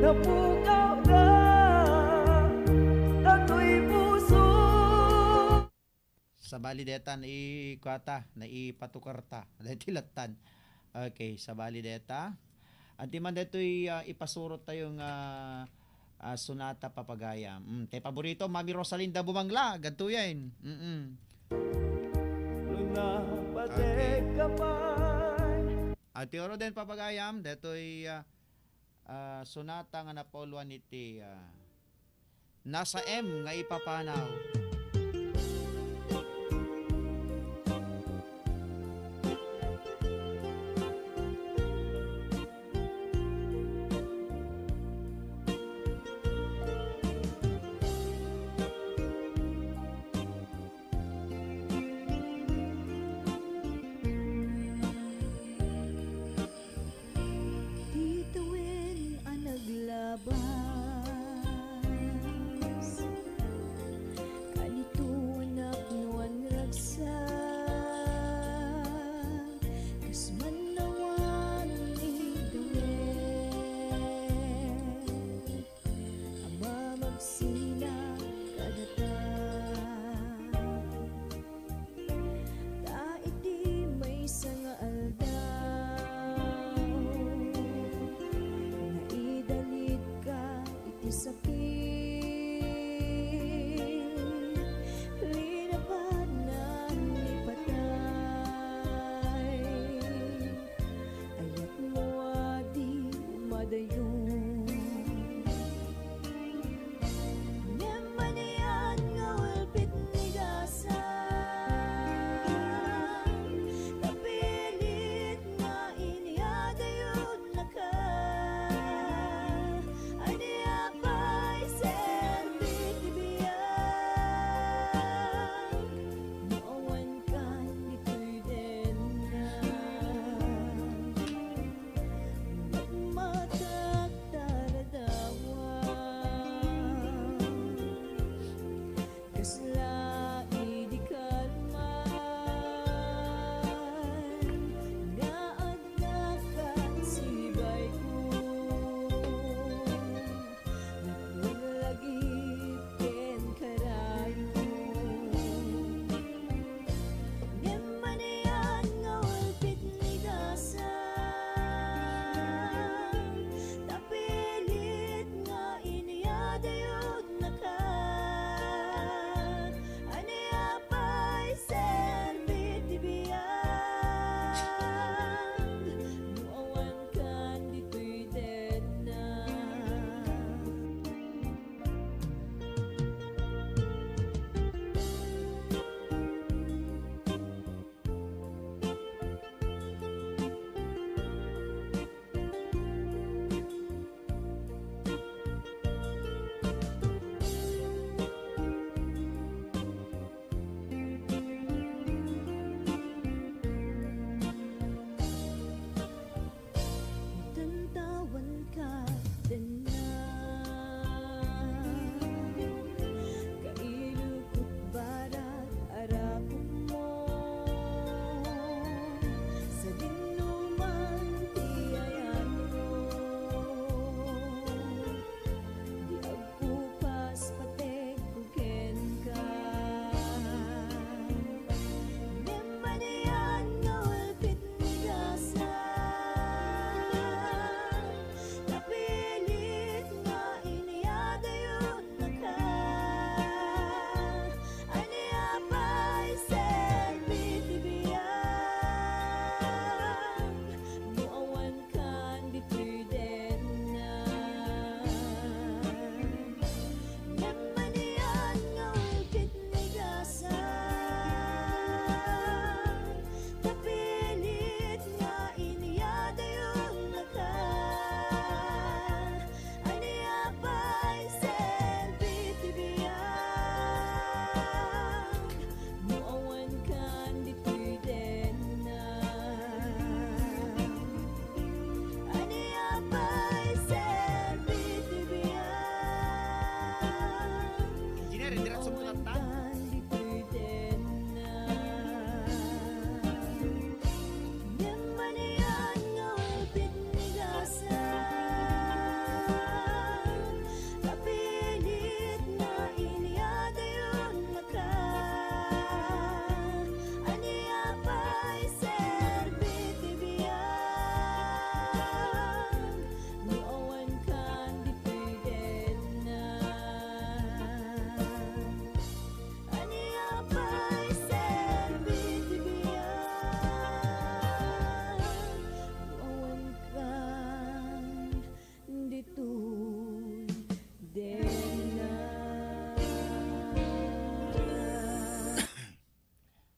napukawda daytoy puso. Sabali deta, naikuata, naipatukarta. Daytoy lattan. Okay, sabali deta. Adtoy man daytoy, ah, ipasurot tayo nga, ah, sonata, papagayam. Mm, tay paborito, Mami Rosalinda Bumangla, adtoyen. Mm-mm. Luna, patek ka pay. Adtoy ngaruden, papagayam, daytoy, ah, ah, sonata nga napauloan iti, ah, Nasaem nga ipapanaw.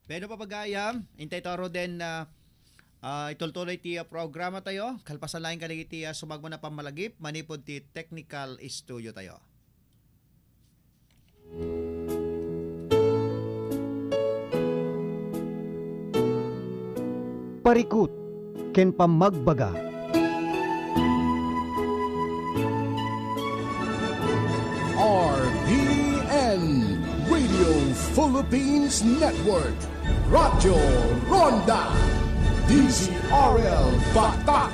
Bueno, papagayam, intay ta ruden, ah, ah, itultuloy ti, ah, programa tayo. Kalpasan laeng kadagiti, ah, sumagmamano a pammalagip manipud ti technical studio tayo. Parikut ken pammagbaga. R P N, Radio Philippines Network, Radyo Ronda, D Z R L Batak.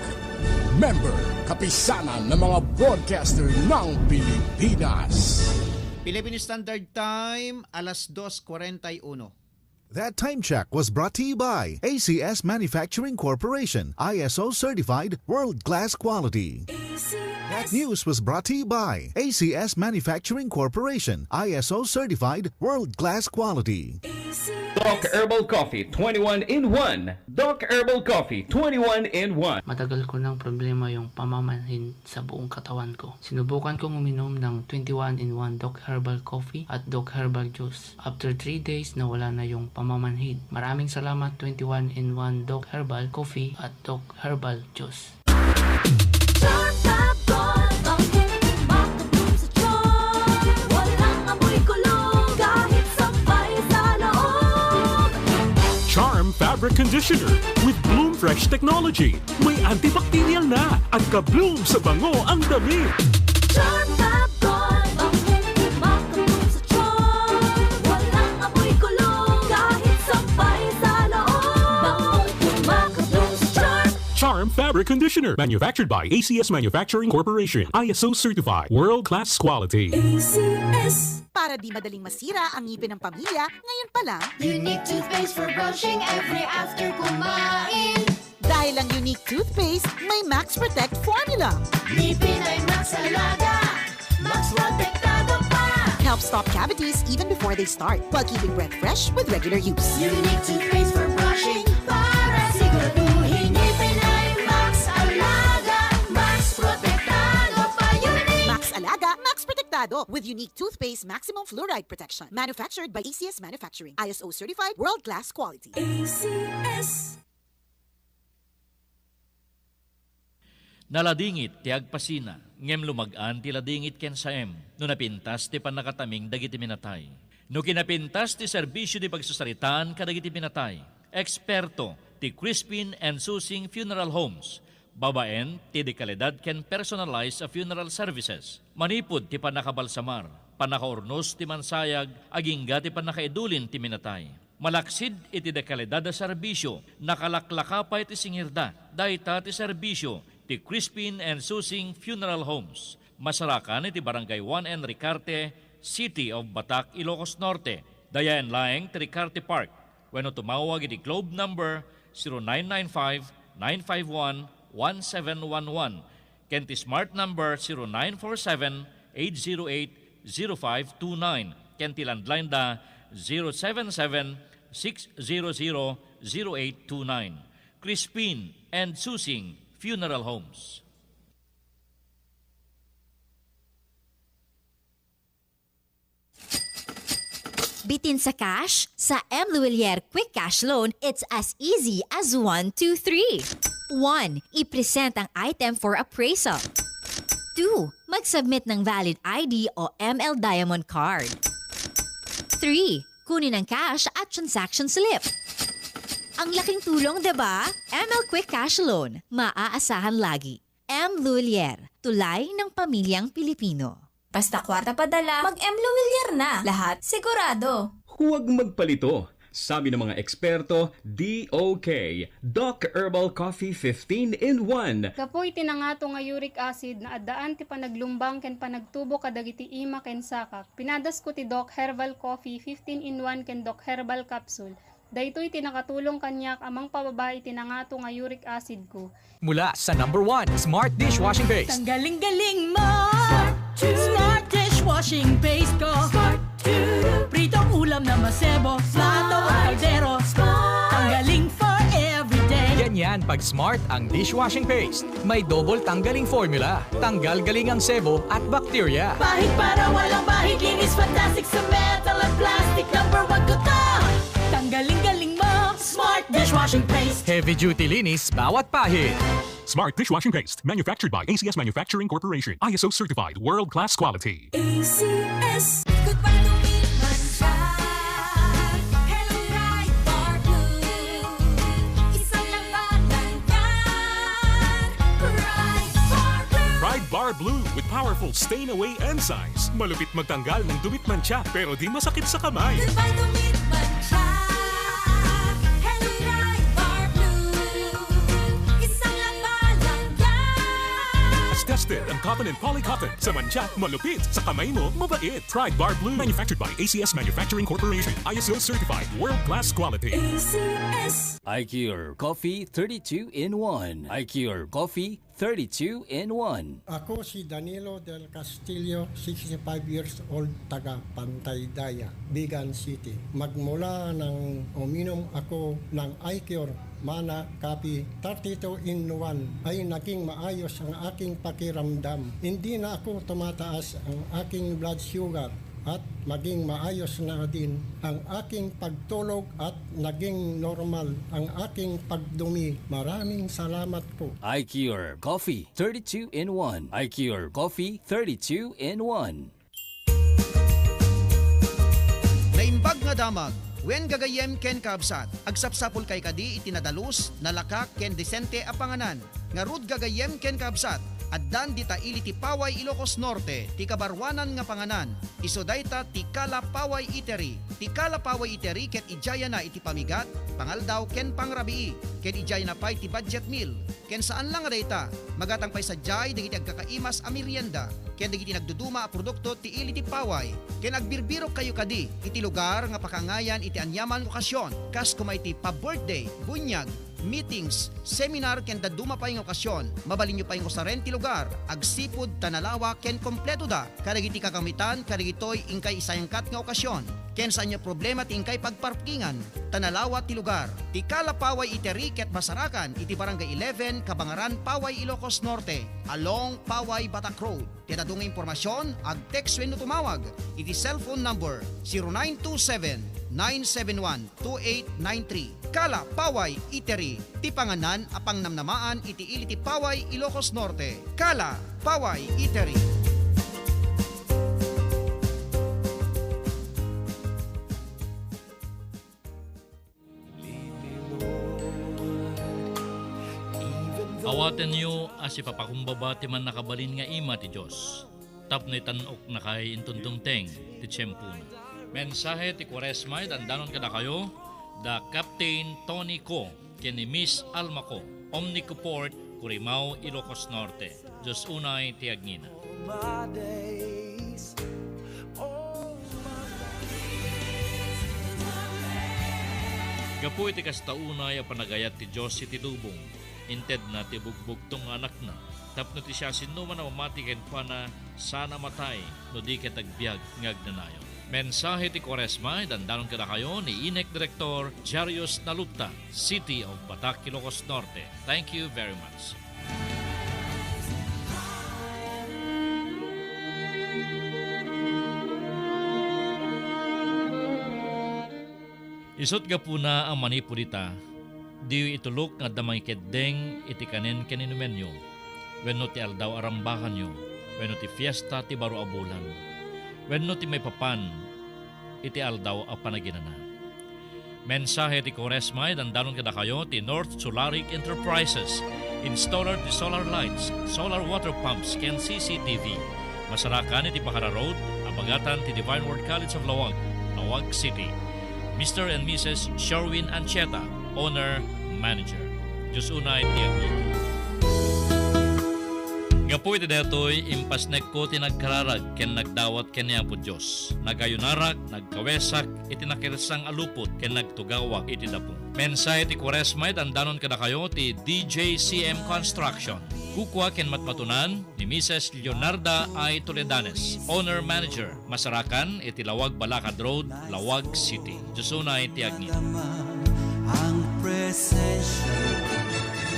Member, Kapisanan ng mga Broadcaster ng Pilipinas. Philippine Standard Time, alas dos cuarenta y uno. That time check was brought to you by A C S Manufacturing Corporation, I S O certified, world-class quality. That news was brought to you by A C S Manufacturing Corporation, I S O certified, world-class quality. Doc Herbal Coffee twenty-one in one. Doc Herbal Coffee twenty-one in one. Matagal ko nang problema yung pamamanhid sa buong katawan ko. Sinubukan kong uminom ng twenty-one in one Doc Herbal Coffee at Doc Herbal Juice. After three days, nawala na yung pamamanhid. Maraming salamat, twenty-one in one Doc Herbal Coffee at Doc Herbal Juice. Charm Fab Gold, ang kumakabloom sa charm. Walang amoy kulog, kahit sampay sa loob. Charm Fabric Conditioner with Bloom Fresh Technology. May antibacterial na at ka-bloom sa bango ang damit. Charm Fab Gold, ang kumakabloom sa charm. Walang amoy kulog, kahit sampay sa loob. Bangong kumakabloom sa charm. Charm Fabric Conditioner, manufactured by A C S Manufacturing Corporation, I S O certified, world-class quality. A C S. Para di madaling masira ang ngipin ng pamilya, ngayon pa lang. Unique toothpaste for brushing every after kumain. Dahil ang Unique Toothpaste may Max Protect Formula. Ngipin ay Max Alaga, Max Protektado pa. Help stop cavities even before they start, while keeping breath fresh with regular use. Unique Toothpaste for brushing para siguraduhin ngipin ay Max Alaga, Max Protektado pa. Unique. Max Alaga, Max Protektado with Unique Toothpaste Maximum Fluoride Protection. Manufactured by A C S Manufacturing. I S O certified, world-class quality. A C S. Naladingit ti agpasina, ngem lumag-an ti ladingit ken saem no napintas ti pannakataming dagiti minatay. No kinapintas ti serbisio ti pagsasaritaan kadagiti minatay, eksperto ti Crispin and Susing Funeral Homes, babaen ti dekalidad ken personalized a funeral services. Manipud ti pannakabalsamar, pannakaurnos ti mansayag, agingga ti pannakaidulin ti minatay. Malaksid iti dekalidad a serbisio, nakalaklaka pay ti singirda. Dayta ti serbisio ti Crispin and Susing Funeral Homes. Masarakan iti Barangay one N Ricarte, City of Batak, Ilocos Norte. Dayaen laeng ti Ricarte Park wenno tumawag iti Globe number zero nine nine five, nine five one, one seven one one. Ken ti Smart number zero nine four seven, eight zero eight, zero five two nine, ken ti landline da zero seven seven, six zero zero, zero eight two nine. Crispin and Susing Funeral Homes. Bitin sa cash? Sa M Luwilier Quick Cash Loan, it's as easy as one, two, three. One, i-present ang item for appraisal. Two, mag-submit ng valid I D o M L Diamond Card. Three, kunin ang cash at transaction slip. Ang laking tulong, di ba? M L Quick Cash Loan, maaasahan lagi. M Luwilier, tulay ng pamilyang Pilipino. Basta kwarta padala, mag-M Luwilier na. Lahat sigurado. Huwag magpalito. Sabi ng mga eksperto, D O K, Doc Herbal Coffee fifteen in one. Gapu iti nangato nga uric acid, naaddaan ti panaglumbang ken panagtubo kadagiti ima ken sakak. Pinadasko ti Doc Herbal Coffee fifteen in one ken Doc Herbal Capsule. Daytoy ti nakatulong kaniak a mangpababa iti nangato nga uric acid ko. Mula sa number one, Smart Dishwashing Paste. Tanggaling-galing mo! Smart Dishwashing Paste ko. Pritong ulam na masebo, plato o kaldero. Tanggaling for everyday. Ganyan pag Smart ang dishwashing paste. May double tanggaling formula. Tanggal galing ang sebo at bakterya. Pahid para walang bahid, linis fantastic sa metal at plastic. Number one ko to. Tanggaling-galing Heavy duty linis bawat pahid. Smart dishwashing paste, manufactured by A C S Manufacturing Corporation. I S O certified, world-class quality. A C S. Goodbye to me, Mancha. Hello, Pride Bar Blue. Isang laban lang yan. Pride Bar Blue. Pride Bar Blblue with powerful stain away enzymes. Malupit magtanggal ng dumi't mantsa, pero di masakit sa kamay. Goodbye to meat mantsa. Hello, Pride Bar Blue. Isang laba lang yan. Tested ang cotton and poly cotton. Sa mantsa, malupit. Sa kamay mo, mabait. Pride Bar Blue. Manufactured by A C S Manufacturing Corporation. I S O certified. World class quality. A C S. iCure Coffee thirty-two in one. iCure Coffee thirty-two in one. Ako si Danilo del Castillo, sixty-five years old, taga Pantay Daya, Vigan City. Magmula nang uminom ako ng iCure Mana Coffee thirty-two in one, ay naging maayos ang aking pakiramdam. Hindi na ako tumataas ang aking blood sugar at maging maayos na din ang aking pagtulog at naging normal ang aking pagdumi. Maraming salamat po. iCure Coffee thirty-two in one. iCure Coffee thirty-two in one. Naimbag nga damag, wen gagayyem ken kaabsat, agsapsapulkay kadi iti nadalus, nalaka, ken desente a panganan. Ngarud gagayyem ken kaabsat, addan dita ili ti Paway Ilocos Norte ti kabaruanan nga panganan, isu dayta ti Kala Paway Eatery. Ti Kala Paway Eatery ket idiayana iti pamigat, pangaldaw ken pangrabii, ken idiayana pay ti budget meal. Ken saan la nga dayta, magatang pay sadiay dagiti agkakaimas a merienda, ken dagiti nagduduma a produkto ti ili ti paway. Ken agbirbirokkayo kadi iti lugar nga pakaangayan iti aniaman nga okasyon, kas koma iti pa-birthday, bunyag, meetings, seminar ken dadduma pay nga okasyon. Mabalinyo pay nga usaren ti lugar, agsipud ta nalawa ken kompletoda kadagiti kagamitan kadagitoy inkay isayangkat nga okasyon. Ken saanyo problema ti inkay pagparkingan ta nalawa ti lugar. Ti Kala Paway Eatery ket masarakan iti Barangay eleven, Kabangaran, Paway, Ilocos Norte, along Paway, Batak Road. Ti adu nga impormasyon, ag-text wenno tumawag iti cellphone number zero nine two seven, nine seven one, two eight nine three. Kala Paway Eatery, ti panganan a pangnamnamaan iti ili ti Paway, Ilocos Norte. Kala Paway Eatery. Awatenyo a sipapakumbaba ti mannakabalin nga ima ti Dios, tapno itan-oknakay inton dumteng ti tiempona. Mensahe ti Kuaresma idandanon kadakayo da Captain Tony Co ken ni Miss Alma Co, Omnico Port, Curimao, Ilocos Norte. Dios unay ti agngina. Gapu iti kasta unay a panagayat ti Dios iti lubong, intedna ti bugbugtong nga Anakna, tapno ti siasinoman a mamati kenkuana, saan a matay, no di ket agbiag nga agnanayon. Mensahe ti Kuaresma, idandanon kadakayo ni Inek Direktor Jarius Nalupta, City of Batak, Ilocos Norte. Thank you very much. Isut' gapuna a manipud ita, diyo itulok nga adda mangikeddeng iti kanen ken inumenyo, wenno ti aldaw a rambakanyo, wenno ti fiesta ti baro a bulan, wenno ti maipapan iti aldaw a panaginana. Mensahe ti Kuaresma, idandanon kadakayo ti North Solaric Enterprises, installer ti solar lights, solar water pumps, ken C C T V. Masarakan iti Bacara Road, abagatan ti Divine Word College of Laoag, Laoag City. Mister and Missus Sherwin Anchieta, owner, manager. Dios unay ti agngina. Gapu iti daytoy, impasnekko ti nagkararag ken nagdawat ken ni Apo Dios. Nagayunarak, nagkawesak iti nakirsang a lupot ken nagtugawak iti dapo. Mensahe ti Kuaresma, idandanon kadakayo ti D J C M Construction. Kukua ken matmatunan ni Missus Leonarda I. Toledanes, owner manager, masarakan iti Laoag Balakad Road, Laoag City. Dios unay ti agngina. Ang presensya.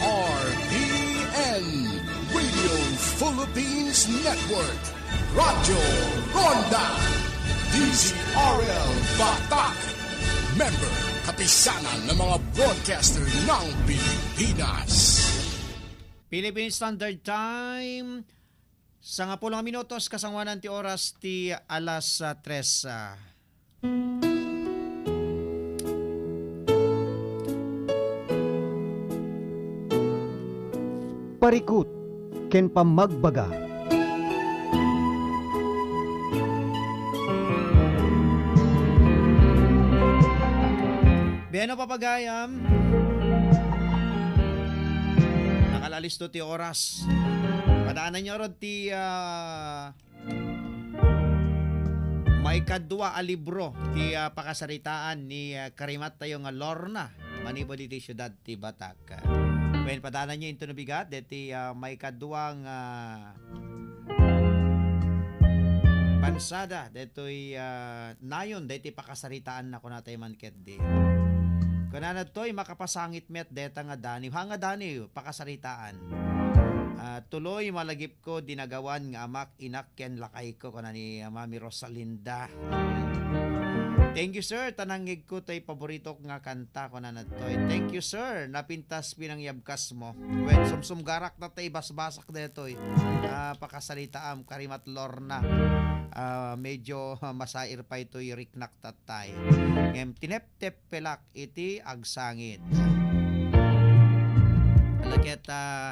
R P N, Radio Philippines Network, Radyo Ronda, D Z R L Batak. Member, kapisanan ng mga broadcaster ng Pilipinas. Philippine Standard Time, sangapulo nga minutos, kasangoanan ti oras ti alas, ah, tres, ah. Parikut ken pammagbaga. Bueno, papagayam. Nakalalis to ti oras. Padaananyo rod ti, ah, maikadua a libro ti, ah, pakasaritaan ni, ah, karimattayo nga Lorna, manipud iti siudad ti Batak. Wen, padaananyo inton no bigat, deti, ah, maikadua nga pansada, detoy, ah, nayon, deti pakasaritaan na kunatay man ketdi. Kunana toy, makapasangit met deta nga daniw. Ha nga daniw, pakasaritaan. Ah, tuloy malagipko dinagawan nga amak, inak, ken lakayko, kuna ni, ah, Mami Rosalinda. Thank you, sir. Tanangigko tay paborito nga kanta, kunana toy. Thank you, sir. Napintas pinangyabkasmo. Wen, sumsumgarak na tay basbasak detoy. Ah, pakasaritaam, karimat Lorna. Ah, medyo, ah, masair pa itoy riknak tatay. Ngem tineptep pelak iti agsangit. Ala ket, ah,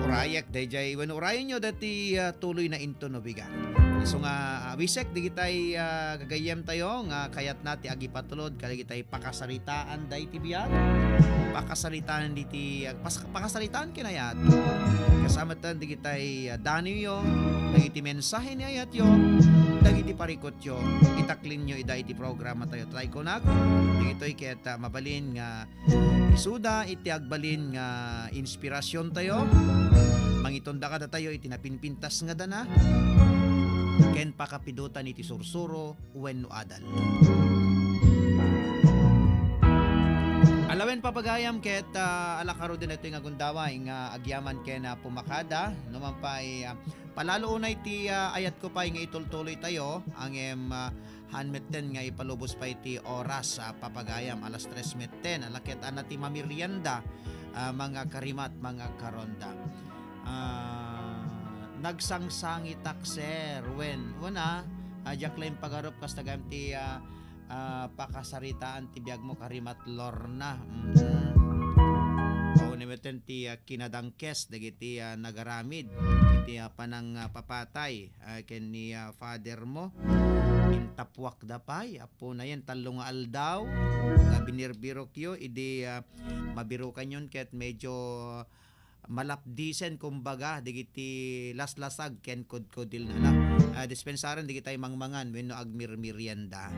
urayek dayjay, wen urayenyo dati, ah, tuloy na inton no bigat. Isu nga, ah, wisek digitay, ah, gagayyem tayo nga kayatna ti agipatulod kadagitay pakasaritaan daydi biag. Pakasaritaan diti, ah, pas-, pakasaritaan ken ayat. Kasamaten digitay, ah, daniwyo, dagiti mensahe ni ayatyo, dagiti parikutyo, itaklinyo ida iti programa tayo. Try ko nak, dagitoy ket, ah, mabalin nga isuda iti agbalin nga inspirasyon tayo. Mangitonda kadatayo iti napinpintas nga dana ken pakapidutan iti sursuro wenno adal. Alawen papagayam ket, ah, alakaro din itoy nga gundaway nga agyaman ken, ah, pumakada. No man pay, ah, palalo unay ti, ah, ayatko pay nga itultuloy tayo, ngem, ah, han metten nga ipalubos pay ti oras, ah, papagayam, alas tres metten. Ala ket anna ti mamirienda, ah, mga karimat, mga karonda. Ah, nagsangsangitak, sir. Wen, una, ah, diak laeng pagarup kas tagayam ti, ah, ah, pakasaritaan ti biagmo, karimat Lorna. Mhm. Awan metten ti, ah, kinadangkes dagiti, ah, nagaramid iti, ah, panang, ah, papatay, ah, ken ni, ah, father mo. Intapwakda pay, apo na yan, tallo nga aldaw nga binirbirokyo, idi, ah, mabirukanyon ket medyo malapdisen, kumbaga, dagiti laslasag ken kudkudilna. Ah, dispensaren dagitay mangmangan wenno agmirmirienda.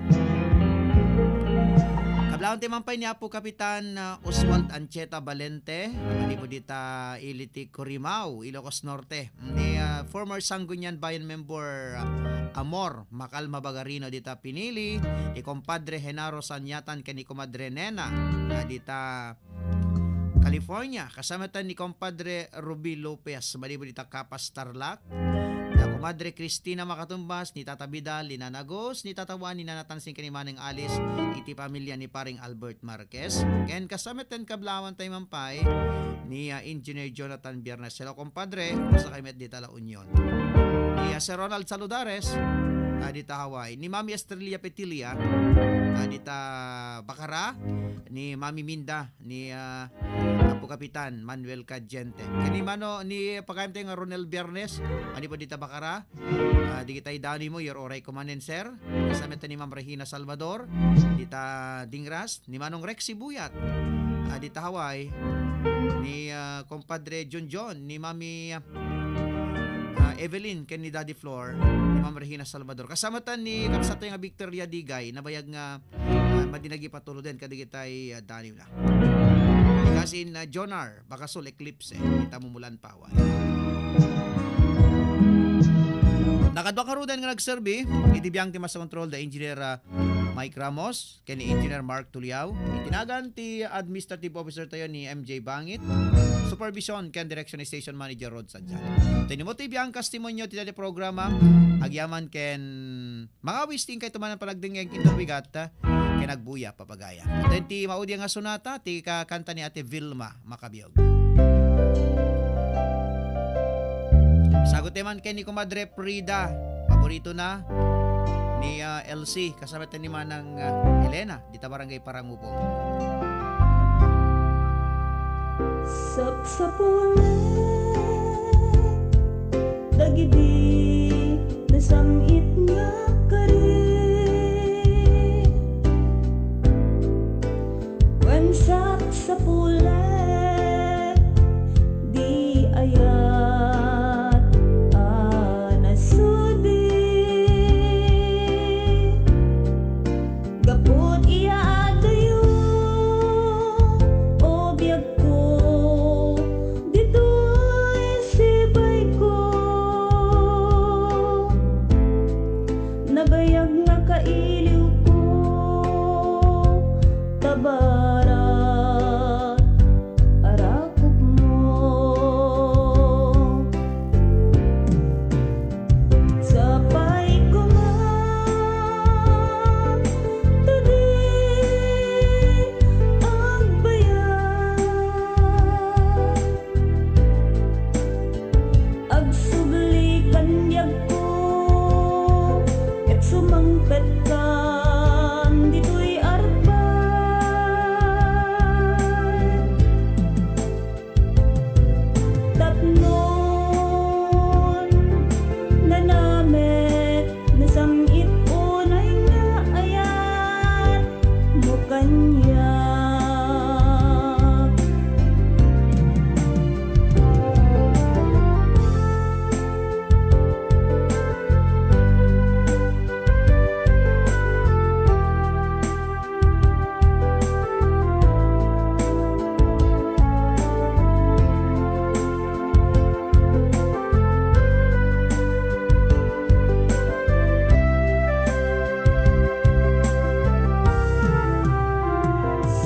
Kablawan ti mampay ni Apo Kapitan, ah, Oswald Ancheta Valente, manipud dita ili ti Corimao, Ilocos Norte. Ni, ah, former Sangguniang Bayan member, ah, Amor Macal Mabagarino dita pinili, ni Compadre Genaro Sanyatan ken ni Comadre Nena, ah, dita California, kasamatan ni Compadre Ruby Lopez, manipud ita Capas, Tarlac. Da Comadre Cristina Makatumbas, ni Tata Vidal, ni Nana Gus, ni Tata Juan, ni Nana Tansing, ken ni Manang Alice, iti pamilya ni Paring Albert Marquez. Ken kasamatan kablawan tayo mampay, ni, ah, Engineer Jonathan Biernes. Hello, compadre. Kumusta kayo met dita La Union? Ni, ah, Sir Ronald Saludares, ah, dita Hawaii. Ni Mami Estrella Petilia, ah, dita Bacara. Ni Mami Minda, ni, ah, Apo Kapitan Manuel Cadiente. Ken ni mano, ni pagayam tayo nga Ronel Biernes, manipud dita Bacara. Ah, digitay dani mo, your oray kumanen, sir. Kasamatan ni Ma'am Regina Salvador, dita Dingras, ni Manong Rex Sibuyat, ah, dita Hawaii, ni, ah, Compadre John John, ni Mami, ah, Evelyn, ken ni Daddy Flor, ni Ma'am Regina Salvador. Kasamatan ni kabsat tayo nga Victor Yadigay, nabayag nga, ah, madi nagipatulod den kadigitay, ah, daniw na. Ni kasin, ah, Jonar, Bakasol, Eclipse, ita mumulan paway. Nakadua karuden nga nagserbi, iti biang ti master control, the engineer, ah, Mike Ramos, ken ni Engineer Mark Tuliao. Itinagan ti Administrative Officer tayo ni M J Bangit. Supervision ken direction ni Station Manager Rod Sanjan. Iti ni Motive yang kastimonyo ti dayta programa, agyaman ken mangawis ti inkay tumanan panagdengngeg, inton bigat, ken agbuya, papagaya. Iti maudi nga sonata, ti kakanta ni Ate Vilma Macabiog. Saguteman ken ni Comadre Frida, paborito na ni, ah, L C, kasama ti ni Manang, ah, Elena, dita Barangay Parangupong. Sapsapulen dagidi nasam-it nga kari. Wen sapsapulen di ayat a nasudi. Gapu ti adayo, o biagko, ditoy sibayko. Nabayag nga kailiwko, Tabarat a rakupmo. Sapay koma ta di agbayag. Agsubli kan biagko, ket sumangpetkan ditoy arpad. Tapnon nanamek, nasam-it unay nga ayat mo kaniak.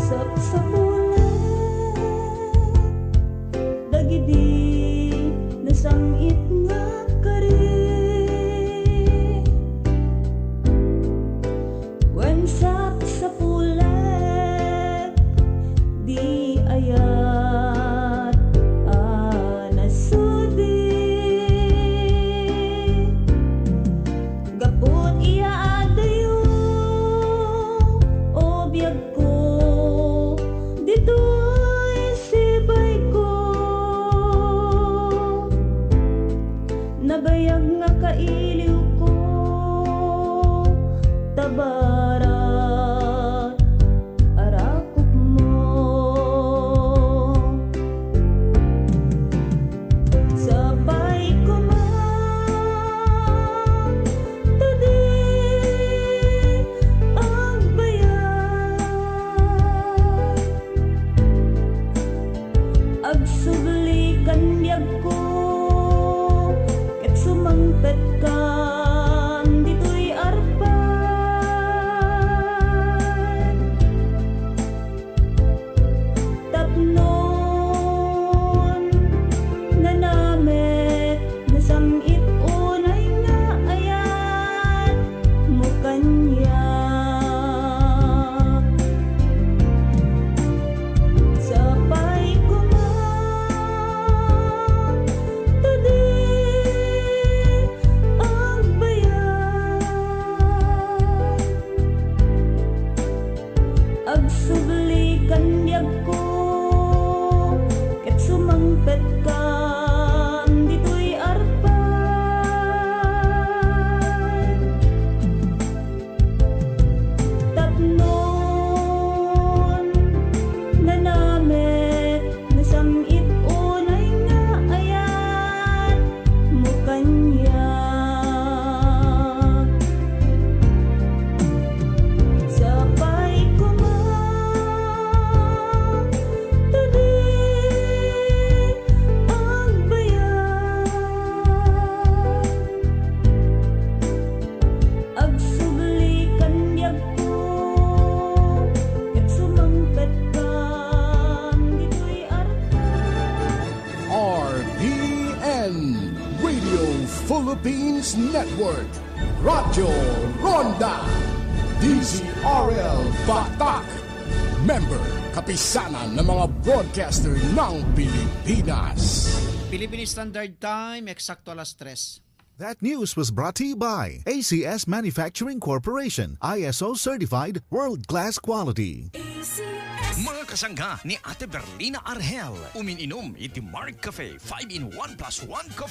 Sapsapulen dagidi nasam-it nga kari. Wen sapsapulen di ayat a nasudi. Gapu ti adayo, o biagko, ditoy sibayko. Nabayag nga kailiwko, Tabarat a rakupmo. Sapay koma ta di agbayag. Agsubli kan biagko, ket sumangpetkan ditoy arpad. Tapnon nanamek, nasam-it unay nga ayat mo kaniak. Sapay koma ta di agbayag. Agsubli kan biagko, ket sumangpetkan ditoy arpad. Philippines Network, Radyo Ronda, D Z R L Batak, member, kapisanan ng mga broadcaster ng Pilipinas. Philippine Standard Time, eksakto alas tres. That news was brought to you by A C S Manufacturing Corporation, I S O certified, world-class quality. Mga kasangga ni Ate Berlina Arhel, umin-inom iti Mark Cafe five in one plus one Coffee